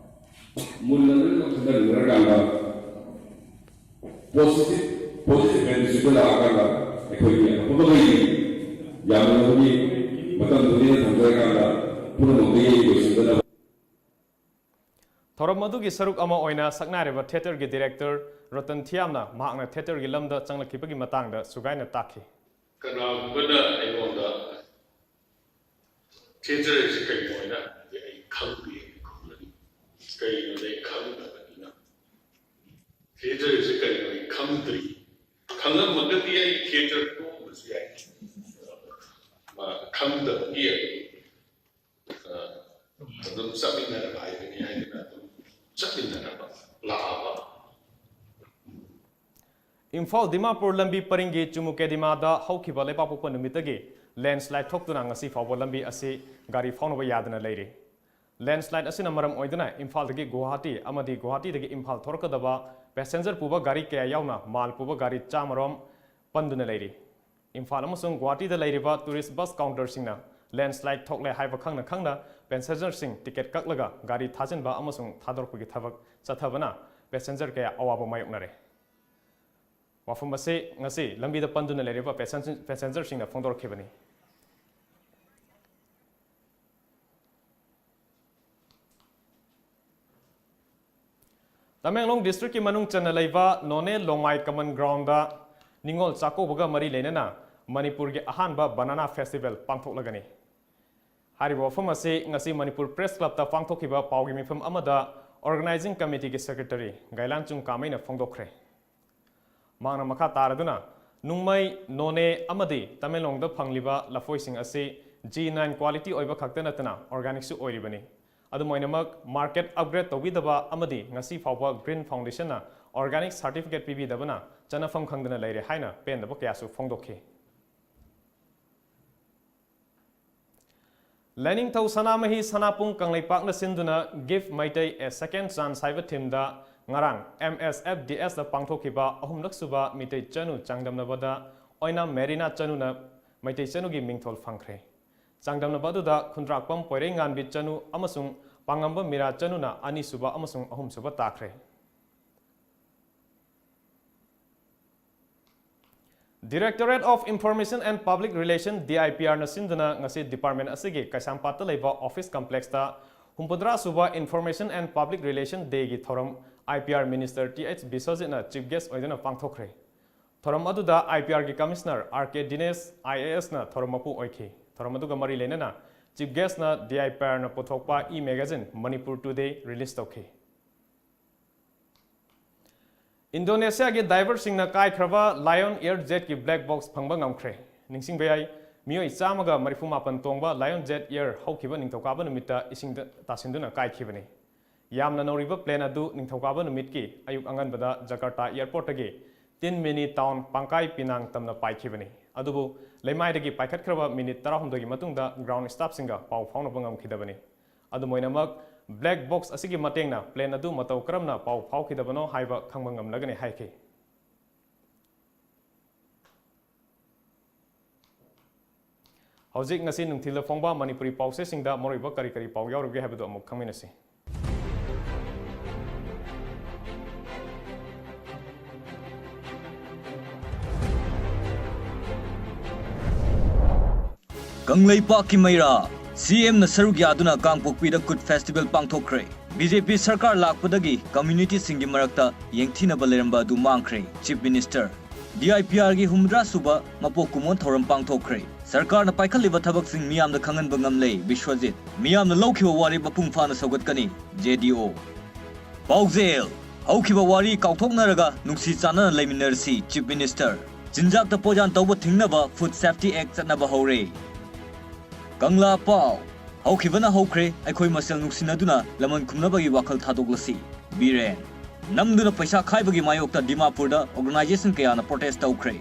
ꯃꯨꯟꯅ ꯂꯣꯏꯅꯃꯛ ꯈꯟꯊꯃꯤꯟꯅꯔꯀꯥꯟꯗ positive, positive attitude ꯂꯥꯛꯑꯀꯥꯟꯗ ꯑꯩꯈꯣꯏꯒꯤ ꯑꯐꯕꯈꯩꯒꯤ ꯌꯥꯝꯅꯕꯒꯤ ꯃꯇꯝꯗꯨꯅ ꯊꯝꯖꯔꯀꯥꯟꯗ ꯄꯨꯝꯅꯃꯛꯇꯒꯤ ꯂꯣꯏꯁꯤꯟꯗꯅꯕ꯫ ꯊꯧꯔꯝ ꯑꯗꯨꯒꯤ ꯁꯔꯨꯛ ꯑꯃ ꯑꯣꯏꯅ ꯁꯛꯅꯥꯏꯔꯕ theatreꯒꯤ director ꯔꯇꯟ ꯊꯤꯌꯥꯝꯅ ꯃꯍꯥꯛꯅ theatreꯒꯤ ꯂꯝꯗ ꯆꯪꯂꯛꯈꯤꯕꯒꯤ ꯃꯇꯥꯡꯗ ꯁꯨꯒꯥꯏꯅ ꯇꯥꯛꯈꯤ꯫ ꯀꯅꯥꯒꯨꯝꯕꯅ ꯑꯩꯉꯣꯟꯗ theatre ꯍꯥꯏꯁꯦ ꯀꯩꯅꯣ ꯍꯥꯏꯅ ꯍꯪꯉꯗꯤ ꯑꯩ ꯈꯪꯗꯦ ꯍꯥꯏꯅ ꯈꯨꯝꯂꯅꯤ꯫ ꯀꯩꯒꯤꯅꯣꯗ ꯑꯩ ꯈꯪꯗꯕꯅꯤꯅ꯫ Theatre ꯍꯥꯏꯁꯦ ꯀꯩꯅꯣ ꯑꯩ ꯈꯪꯗ꯭ꯔꯤ꯫ ꯈꯪꯉꯝꯃꯒꯗꯤ ꯑꯩ theatre ꯇꯣꯛꯑꯝꯕꯁꯨ ꯌꯥꯏ꯫ ꯃꯥ ꯈꯪꯗꯕꯒꯤ ꯑꯗꯨꯝ, ꯑ, ꯑꯗꯨꯝ ꯆꯠꯃꯤꯟꯅꯔꯕ ꯍꯥꯏꯕꯅꯤ ꯍꯥꯏꯗꯅ ꯑꯗꯨꯝ ꯆꯠꯃꯤꯟꯅꯔꯕ, ꯂꯥꯛꯑꯕ꯫ ꯏꯝꯐꯥꯜ ꯗꯤꯃꯥꯄꯨꯔ ꯂꯝꯕꯤ ꯄꯔꯤꯡꯒꯤ ꯆꯨꯃꯨꯀꯦꯗꯤꯃꯥꯗ ꯍꯧꯈꯤꯕ ꯂꯩꯕꯥꯛꯄꯣꯛꯄ ꯅꯨꯃꯤꯠꯇꯒꯤ landslide ꯊꯣꯛꯇꯨꯅ ꯉꯁꯤ ꯐꯥꯎꯕ ꯂꯝꯕꯤ ꯑꯁꯤ ꯒꯥꯔꯤ ꯐꯥꯎꯅꯕ ꯌꯥꯗꯅ ꯂꯩꯔꯤ꯫ Landslide ꯑꯁꯤꯅ ꯃꯔꯝ ꯑꯣꯏꯗꯨꯅ ꯏꯝꯐꯥꯜꯗꯒꯤ ꯒꯨꯋꯥꯍꯥꯇꯤ ꯑꯃꯗꯤ ꯒꯨꯋꯥꯍꯥꯇꯤꯗꯒꯤ ꯏꯝꯐꯥꯜ ꯊꯣꯔꯛꯀꯗꯕ passenger ꯄꯨꯕ ꯒꯥꯔꯤ ꯀꯌꯥ ꯌꯥꯎꯅ ꯃꯥꯜ ꯄꯨꯕ ꯒꯥꯔꯤ ꯆꯥꯃꯔꯣꯝ ꯄꯟꯗꯨꯅ ꯂꯩꯔꯤ꯫ ꯏꯝꯐꯥꯜ ꯑꯃꯁꯨꯡ ꯒꯨꯋꯥꯍꯥꯇꯤꯗ ꯂꯩꯔꯤꯕ tourist bus counterꯁꯤꯡꯅ landslide ꯊꯣꯛꯂꯦ ꯍꯥꯏꯕ ꯈꯪꯅ ꯈꯪꯅ passengerꯁꯤꯡ ticket ꯀꯛꯂꯒ ꯒꯥꯔꯤ ꯊꯥꯖꯤꯟꯕ ꯑꯃꯁꯨꯡ ꯊꯥꯗꯣꯔꯛꯄꯒꯤ ꯊꯕꯛ ꯆꯠꯊꯕꯅ passenger ꯀꯌꯥ ꯑꯋꯥꯕ ꯃꯥꯌꯣꯛꯅꯔꯦ꯫ ꯋꯥꯐꯝ ꯑꯁꯤ ꯉꯁꯤ ꯂꯝꯕꯤꯗ ꯄꯟꯗꯨꯅ ꯂꯩꯔꯤꯕ passenger, passengerꯁꯤꯡꯅ ꯐꯣꯡꯗꯣꯔꯛꯈꯤꯕꯅꯤ꯫ ꯇꯃꯦꯡꯂꯣꯡ districtꯀꯤ ꯃꯅꯨꯡ ꯆꯟꯅ ꯂꯩꯕ ꯅꯣꯅꯦ ꯂꯣꯡꯃꯥꯏ common groundꯗ ꯅꯤꯉꯣꯜ ꯆꯥꯛꯀꯧꯕꯒ ꯃꯔꯤ ꯂꯩꯅꯅ ꯃꯅꯤꯄꯨꯔꯒꯤ ꯑꯍꯥꯟꯕ banana festival ꯄꯥꯡꯊꯣꯛꯂꯒꯅꯤ꯫ ꯍꯥꯏꯔꯤꯕ ꯋꯥꯐꯝ ꯑꯁꯤ ꯉꯁꯤ ꯃꯅꯤꯄꯨꯔ Press Clubꯇ ꯄꯥꯡꯊꯣꯛꯈꯤꯕ ꯄꯥꯎꯒꯤ ꯃꯤꯐꯝ ꯑꯃꯗ Organizing Committeeꯒꯤ Secretary ꯒꯥꯏꯂꯥꯟꯆꯨꯡ ꯀꯥꯃꯩꯅ ꯐꯣꯡꯗꯣꯛꯈ꯭ꯔꯦ꯫ ꯃꯍꯥꯛꯅ ꯃꯈꯥ ꯇꯥꯔꯗꯨꯅ, ꯅꯨꯡꯃꯩ, ꯅꯣꯅꯦ ꯑꯃꯗꯤ ꯇꯃꯦꯡꯂꯣꯡꯗ ꯐꯪꯂꯤꯕ ꯂꯐꯣꯏꯁꯤꯡ ꯑꯁꯤ G nine quality ꯑꯣꯏꯕ ꯈꯛꯇ ꯅꯠꯇꯅ organicꯁꯨ ꯑꯣꯏꯔꯤꯕꯅꯤ꯫ ꯑꯗꯨꯝ ꯑꯣꯏꯅꯃꯛ, market upgrade ꯇꯧꯕꯤꯗꯕ ꯑꯃꯗꯤ ꯉꯁꯤ ꯐꯥꯎꯕ Green Foundationꯅ organic certificate ꯄꯤꯕꯤꯗꯕꯅ ꯆꯠꯅꯐꯝ ꯈꯪꯗꯅ ꯂꯩꯔꯦ ꯍꯥꯏꯅ ꯄꯦꯟꯗꯕ ꯀꯌꯥꯁꯨ ꯐꯣꯡꯗꯣꯛꯈꯤ꯫ ꯂꯥꯏꯅꯤꯡꯊꯧ ꯁꯅꯥꯃꯍꯤ ꯁꯅꯥꯄꯨꯡ ꯀꯪꯂꯩꯄꯥꯛꯅ ꯁꯤꯟꯗꯨꯅ Give Meitei a Second Chance ꯍꯥꯏꯕ themeꯗ ꯉꯔꯥꯡ M S F D Sꯗ ꯄꯥꯡꯊꯣꯛꯈꯤꯕ ꯑꯍꯨꯝꯂꯛ ꯁꯨꯕ ꯃꯤꯇꯩ ꯆꯅꯨ ꯆꯥꯡꯗꯝꯅꯕꯗ ꯑꯣꯏꯅꯥꯝ ꯃꯦꯔꯤꯅꯥ ꯆꯅꯨꯅ ꯃꯩꯇꯩ ꯆꯅꯨꯒꯤ ꯃꯤꯡꯊꯣꯜ ꯐꯪꯈ꯭ꯔꯦ꯫ ꯆꯥꯡꯗꯝꯅꯕ ꯑꯗꯨꯗ ꯈꯨꯟꯗ꯭ꯔꯥꯛꯄꯝ ꯄꯣꯏꯔꯩꯉꯥꯟꯕꯤ ꯆꯅꯨ ꯑꯃꯁꯨꯡ ꯄꯥꯉꯝꯕ ꯃꯤꯔꯥ ꯆꯅꯨꯅ ꯑꯅꯤꯁꯨꯕ ꯑꯃꯁꯨꯡ ꯑꯍꯨꯝꯁꯨꯕ ꯇꯥꯈ꯭ꯔꯦ꯫ Directorate of Information and Public Relation, D I P Rꯅ ꯁꯤꯟꯗꯨꯅ ꯉꯁꯤ department ꯑꯁꯤꯒꯤ ꯀꯩꯁꯥꯝꯄꯥꯠꯇ ꯂꯩꯕ office complexꯇ ꯍꯨꯝꯐꯨꯇꯔꯥ ꯁꯨꯕ Information and Public Relation Dayꯒꯤ ꯊꯧꯔꯝ I P R Minister Th ꯕꯤꯁ꯭ꯋꯖꯤꯠꯅ chief guest ꯑꯣꯏꯗꯨꯅ ꯄꯥꯡꯊꯣꯛꯈ꯭ꯔꯦ꯫ ꯊꯧꯔꯝ ꯑꯗꯨꯗ I P Rꯒꯤ Commissioner R K Dinesh, I A Sꯅ ꯊꯧꯔꯝ ꯃꯄꯨ ꯑꯣꯏꯈꯤ꯫ ꯊꯧꯔꯝ ꯑꯗꯨꯒ ꯃꯔꯤ ꯂꯩꯅꯅ chief guestꯅ D I P Rꯅ ꯄꯨꯊꯣꯛꯄ e-magazine Manipur Today release ꯇꯧꯈꯤ꯫ ꯏꯟꯗꯣꯅꯦꯁꯤꯌꯥꯒꯤ diverꯁꯤꯡꯅ ꯀꯥꯏꯈ꯭ꯔꯕ Lion Air Jetꯀꯤ black box ꯐꯪꯕ ꯉꯝꯈ꯭ꯔꯦ꯫ ꯅꯤꯡꯁꯤꯡꯕ ꯌꯥꯏ, ꯃꯤꯑꯣꯏ ꯆꯥꯝꯃꯒ ꯃꯔꯤꯐꯨ ꯃꯥꯄꯟ ꯇꯣꯡꯕ Lion Jet Air ꯍꯧꯈꯤꯕ ꯅꯤꯡꯊꯧꯀꯥꯕ ꯅꯨꯃꯤꯠꯇ ꯏꯁꯤꯡꯗ ꯇꯥꯁꯤꯟꯗꯨꯅ ꯀꯥꯏꯈꯤꯕꯅꯤ꯫ ꯌꯥꯝꯅ ꯅꯧꯔꯤꯕ plane ꯑꯗꯨ ꯅꯤꯡꯊꯧꯀꯥꯕ ꯅꯨꯃꯤꯠꯀꯤ ꯑꯌꯨꯛ ꯑꯉꯟꯕꯗ ꯖꯀꯥꯔꯇꯥ airportꯇꯒꯤ Tin Mini Town ꯄꯥꯡꯀꯥꯏ ꯄꯤꯅꯥꯡ ꯇꯝꯅ ꯄꯥꯏꯈꯤꯕꯅꯤ꯫ ꯑꯗꯨꯕꯨ ꯂꯩꯃꯥꯏꯗꯒꯤ ꯄꯥꯏꯈꯠꯈ꯭ꯔꯕ minute ꯇꯔꯥꯍꯨꯝꯗꯣꯏꯒꯤ ꯃꯇꯨꯡꯗ ground staffꯁꯤꯡꯒ ꯄꯥꯎ ꯐꯥꯎꯅꯕ ꯉꯝꯈꯤꯗꯕꯅꯤ꯫ ꯑꯗꯨꯝ ꯑꯣꯏꯅꯃꯛ, black box ꯑꯁꯤꯒꯤ ꯃꯇꯦꯡꯅ plane ꯑꯗꯨ ꯃꯇꯧ ꯀꯔꯝꯅ ꯄꯥꯎ ꯐꯥꯎꯈꯤꯗꯕꯅꯣ ꯍꯥꯏꯕ ꯈꯪꯕ ꯉꯝꯂꯒꯅꯤ ꯍꯥꯏꯈꯤ꯫ ꯍꯧꯖꯤꯛ ꯉꯁꯤ ꯅꯨꯡꯊꯤꯜꯗ ꯐꯣꯡꯕ ꯃꯅꯤꯄꯨꯔꯤ ꯄꯥꯎꯆꯦꯁꯤꯡꯗ ꯃꯔꯨꯑꯣꯏꯕ ꯀꯔꯤ ꯀꯔꯤ ꯄꯥꯎ ꯌꯥꯎꯔꯤꯕꯒꯦ ꯍꯥꯏꯕꯗꯨ ꯑꯃꯨꯛ ꯈꯪꯃꯤꯟꯅꯁꯤ꯫ ꯀꯪꯂꯩꯄꯥꯛꯀꯤ ꯃꯩꯔꯥ, C M ꯅ ꯁꯔꯨꯛ ꯌꯥꯗꯨꯅ ꯀꯥꯡꯄꯣꯛꯄꯤꯗ ꯀꯨꯠ festival ꯄꯥꯡꯊꯣꯛꯈ꯭ꯔꯦ꯫ B J P ꯁꯔꯀꯥꯔ ꯂꯥꯛꯄꯗꯒꯤ communityꯁꯤꯡꯒꯤ ꯃꯔꯛꯇ ꯌꯦꯡꯊꯤꯅꯕ ꯂꯩꯔꯝꯕ ꯑꯗꯨ ꯃꯥꯡꯈ꯭ꯔꯦ꯫ Chief Minister, D I P Rꯒꯤ ꯍꯨꯝꯐꯨꯇꯔꯥ ꯁꯨꯕ ꯃꯄꯣꯛ ꯀꯨꯝꯑꯣꯟ ꯊꯧꯔꯝ ꯄꯥꯡꯊꯣꯛꯈ꯭ꯔꯦ꯫ ꯁꯔꯀꯥꯔꯅ ꯄꯥꯏꯈꯠꯂꯤꯕ ꯊꯕꯛꯁꯤꯡ ꯃꯤꯌꯥꯝꯗ ꯈꯪꯍꯟꯕ ꯉꯝꯂꯦ꯫ ꯕꯤꯁ꯭ꯋꯖꯤꯠ, ꯃꯤꯌꯥꯝꯅ ꯂꯧꯈꯤꯕ ꯋꯥꯔꯦꯞ ꯃꯄꯨꯡ ꯐꯥꯅ ꯁꯧꯒꯠꯀꯅꯤ꯫ J D O꯫ ꯄꯥꯎꯖꯦꯜ: ꯍꯧꯈꯤꯕ ꯋꯥꯔꯤ ꯀꯥꯎꯊꯣꯛꯅꯔꯒ ꯅꯨꯡꯁꯤ ꯆꯥꯟꯅꯅ ꯂꯩꯃꯤꯟꯅꯔꯁꯤ, Chief Minister꯫ ꯆꯤꯟꯖꯥꯛꯇ ꯄꯣꯏꯖꯥꯟ ꯇꯧꯕ ꯊꯤꯡꯅꯕ Food Safety Act ꯆꯠꯅꯕ ꯍꯧꯔꯦ꯫ ꯀꯪꯂꯥ ꯄꯥꯎ: ꯍꯧꯈꯤꯕꯅ ꯍꯧꯈ꯭ꯔꯦ, ꯑꯩꯈꯣꯏ ꯃꯁꯦꯜ ꯅꯨꯡꯁꯤꯅꯗꯨꯅ ꯂꯃꯟ ꯈꯨꯝꯅꯕꯒꯤ ꯋꯥꯈꯜ ꯊꯥꯗꯣꯛꯂꯁꯤ꯫ ꯕꯤꯔꯦꯟ: ꯅꯝꯗꯨꯅ ꯄꯩꯁꯥ ꯈꯥꯏꯕꯒꯤ ꯃꯥꯌꯣꯛꯇ ꯗꯤꯃꯥꯄꯨꯔꯗ organization ꯀꯌꯥꯅ protest ꯇꯧꯈ꯭ꯔꯦ꯫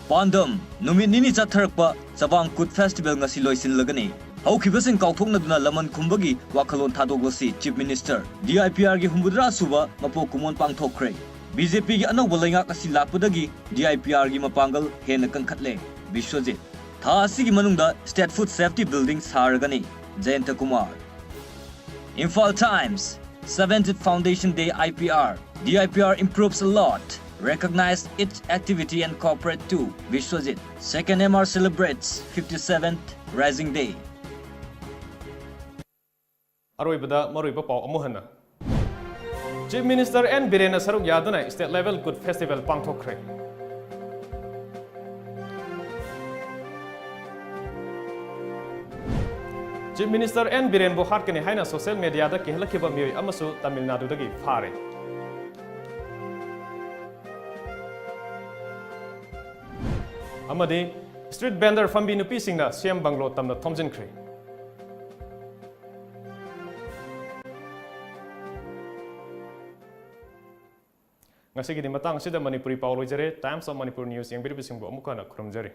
ꯄꯥꯟꯗꯝ: ꯅꯨꯃꯤꯠ ꯅꯤꯅꯤ ꯆꯠꯊꯔꯛꯄ ꯆꯕꯥꯡ ꯀꯨꯠ festival ꯉꯁꯤ ꯂꯣꯏꯁꯤꯜꯂꯒꯅꯤ꯫ ꯍꯧꯈꯤꯕꯁꯤꯡ ꯀꯥꯎꯊꯣꯛꯅꯗꯨꯅ ꯂꯃꯟ ꯈꯨꯝꯕꯒꯤ ꯋꯥꯈꯜꯂꯣꯟ ꯊꯥꯗꯣꯛꯂꯁꯤ, Chief Minister꯫ D I P R ꯒꯤ ꯍꯨꯝꯐꯨꯇꯔꯥ ꯁꯨꯕ ꯃꯄꯣꯛ ꯀꯨꯝꯑꯣꯟ ꯄꯥꯡꯊꯣꯛꯈ꯭ꯔꯦ꯫ B J P ꯒꯤ ꯑꯅꯧꯕ ꯂꯩꯉꯥꯛ ꯑꯁꯤ ꯂꯥꯛꯄꯗꯒꯤ D I P R ꯒꯤ ꯃꯄꯥꯡꯒꯜ ꯍꯦꯟꯅ ꯀꯟꯈꯠꯂꯦ꯫ ꯕꯤꯁ꯭ꯋꯖꯤꯠ: ꯊꯥ ꯑꯁꯤꯒꯤ ꯃꯅꯨꯡꯗ State Food Safety Building ꯁꯥꯔꯒꯅꯤ꯫ ꯖꯌꯟꯇ Kumar. Imphal Times, seventh Foundation Day I P R. D I P R improves a lot. Recognize its activity and cooperate too. Biswajit. Second M R celebrates fifty-seventh Rising Day. ꯑꯔꯣꯏꯕꯗ ꯃꯔꯨꯑꯣꯏꯕ ꯄꯥꯎ ꯑꯃꯨꯛ ꯍꯟꯅ꯫ Chief Minister N ꯕꯤꯔꯦꯟꯅ ꯁꯔꯨꯛ ꯌꯥꯗꯨꯅ State Level Kut Festival ꯄꯥꯡꯊꯣꯛꯈ꯭ꯔꯦ꯫ Chief Minister N ꯕꯤꯔꯦꯟꯕꯨ ꯍꯥꯠꯀꯅꯤ ꯍꯥꯏꯅ social media ꯗ ꯀꯤꯍꯜꯂꯛꯈꯤꯕ ꯃꯤꯑꯣꯏ ꯑꯃꯁꯨ ꯇꯥꯃꯤꯜ ꯅꯥꯗꯨꯗꯒꯤ ꯐꯥꯔꯦ꯫ ꯑꯃꯗꯤ street vendor ꯐꯝꯕꯤ ꯅꯨꯄꯤꯁꯤꯡꯅ C M bungalow ꯇꯝꯅ ꯊꯣꯝꯖꯤꯟꯈ꯭ꯔꯦ꯫ ꯉꯁꯤꯒꯤꯗꯤ ꯃꯇꯥꯡ ꯑꯁꯤꯗ ꯃꯅꯤꯄꯨꯔꯤ ꯄꯥꯎ ꯂꯣꯏꯖꯔꯦ꯫ Times of Manipur News ꯌꯦꯡꯕꯤꯔꯤꯕꯁꯤꯡꯕꯨ ꯑꯃꯨꯛ ꯍꯟꯅ ꯈꯨꯔꯨꯝꯖꯔꯤ꯫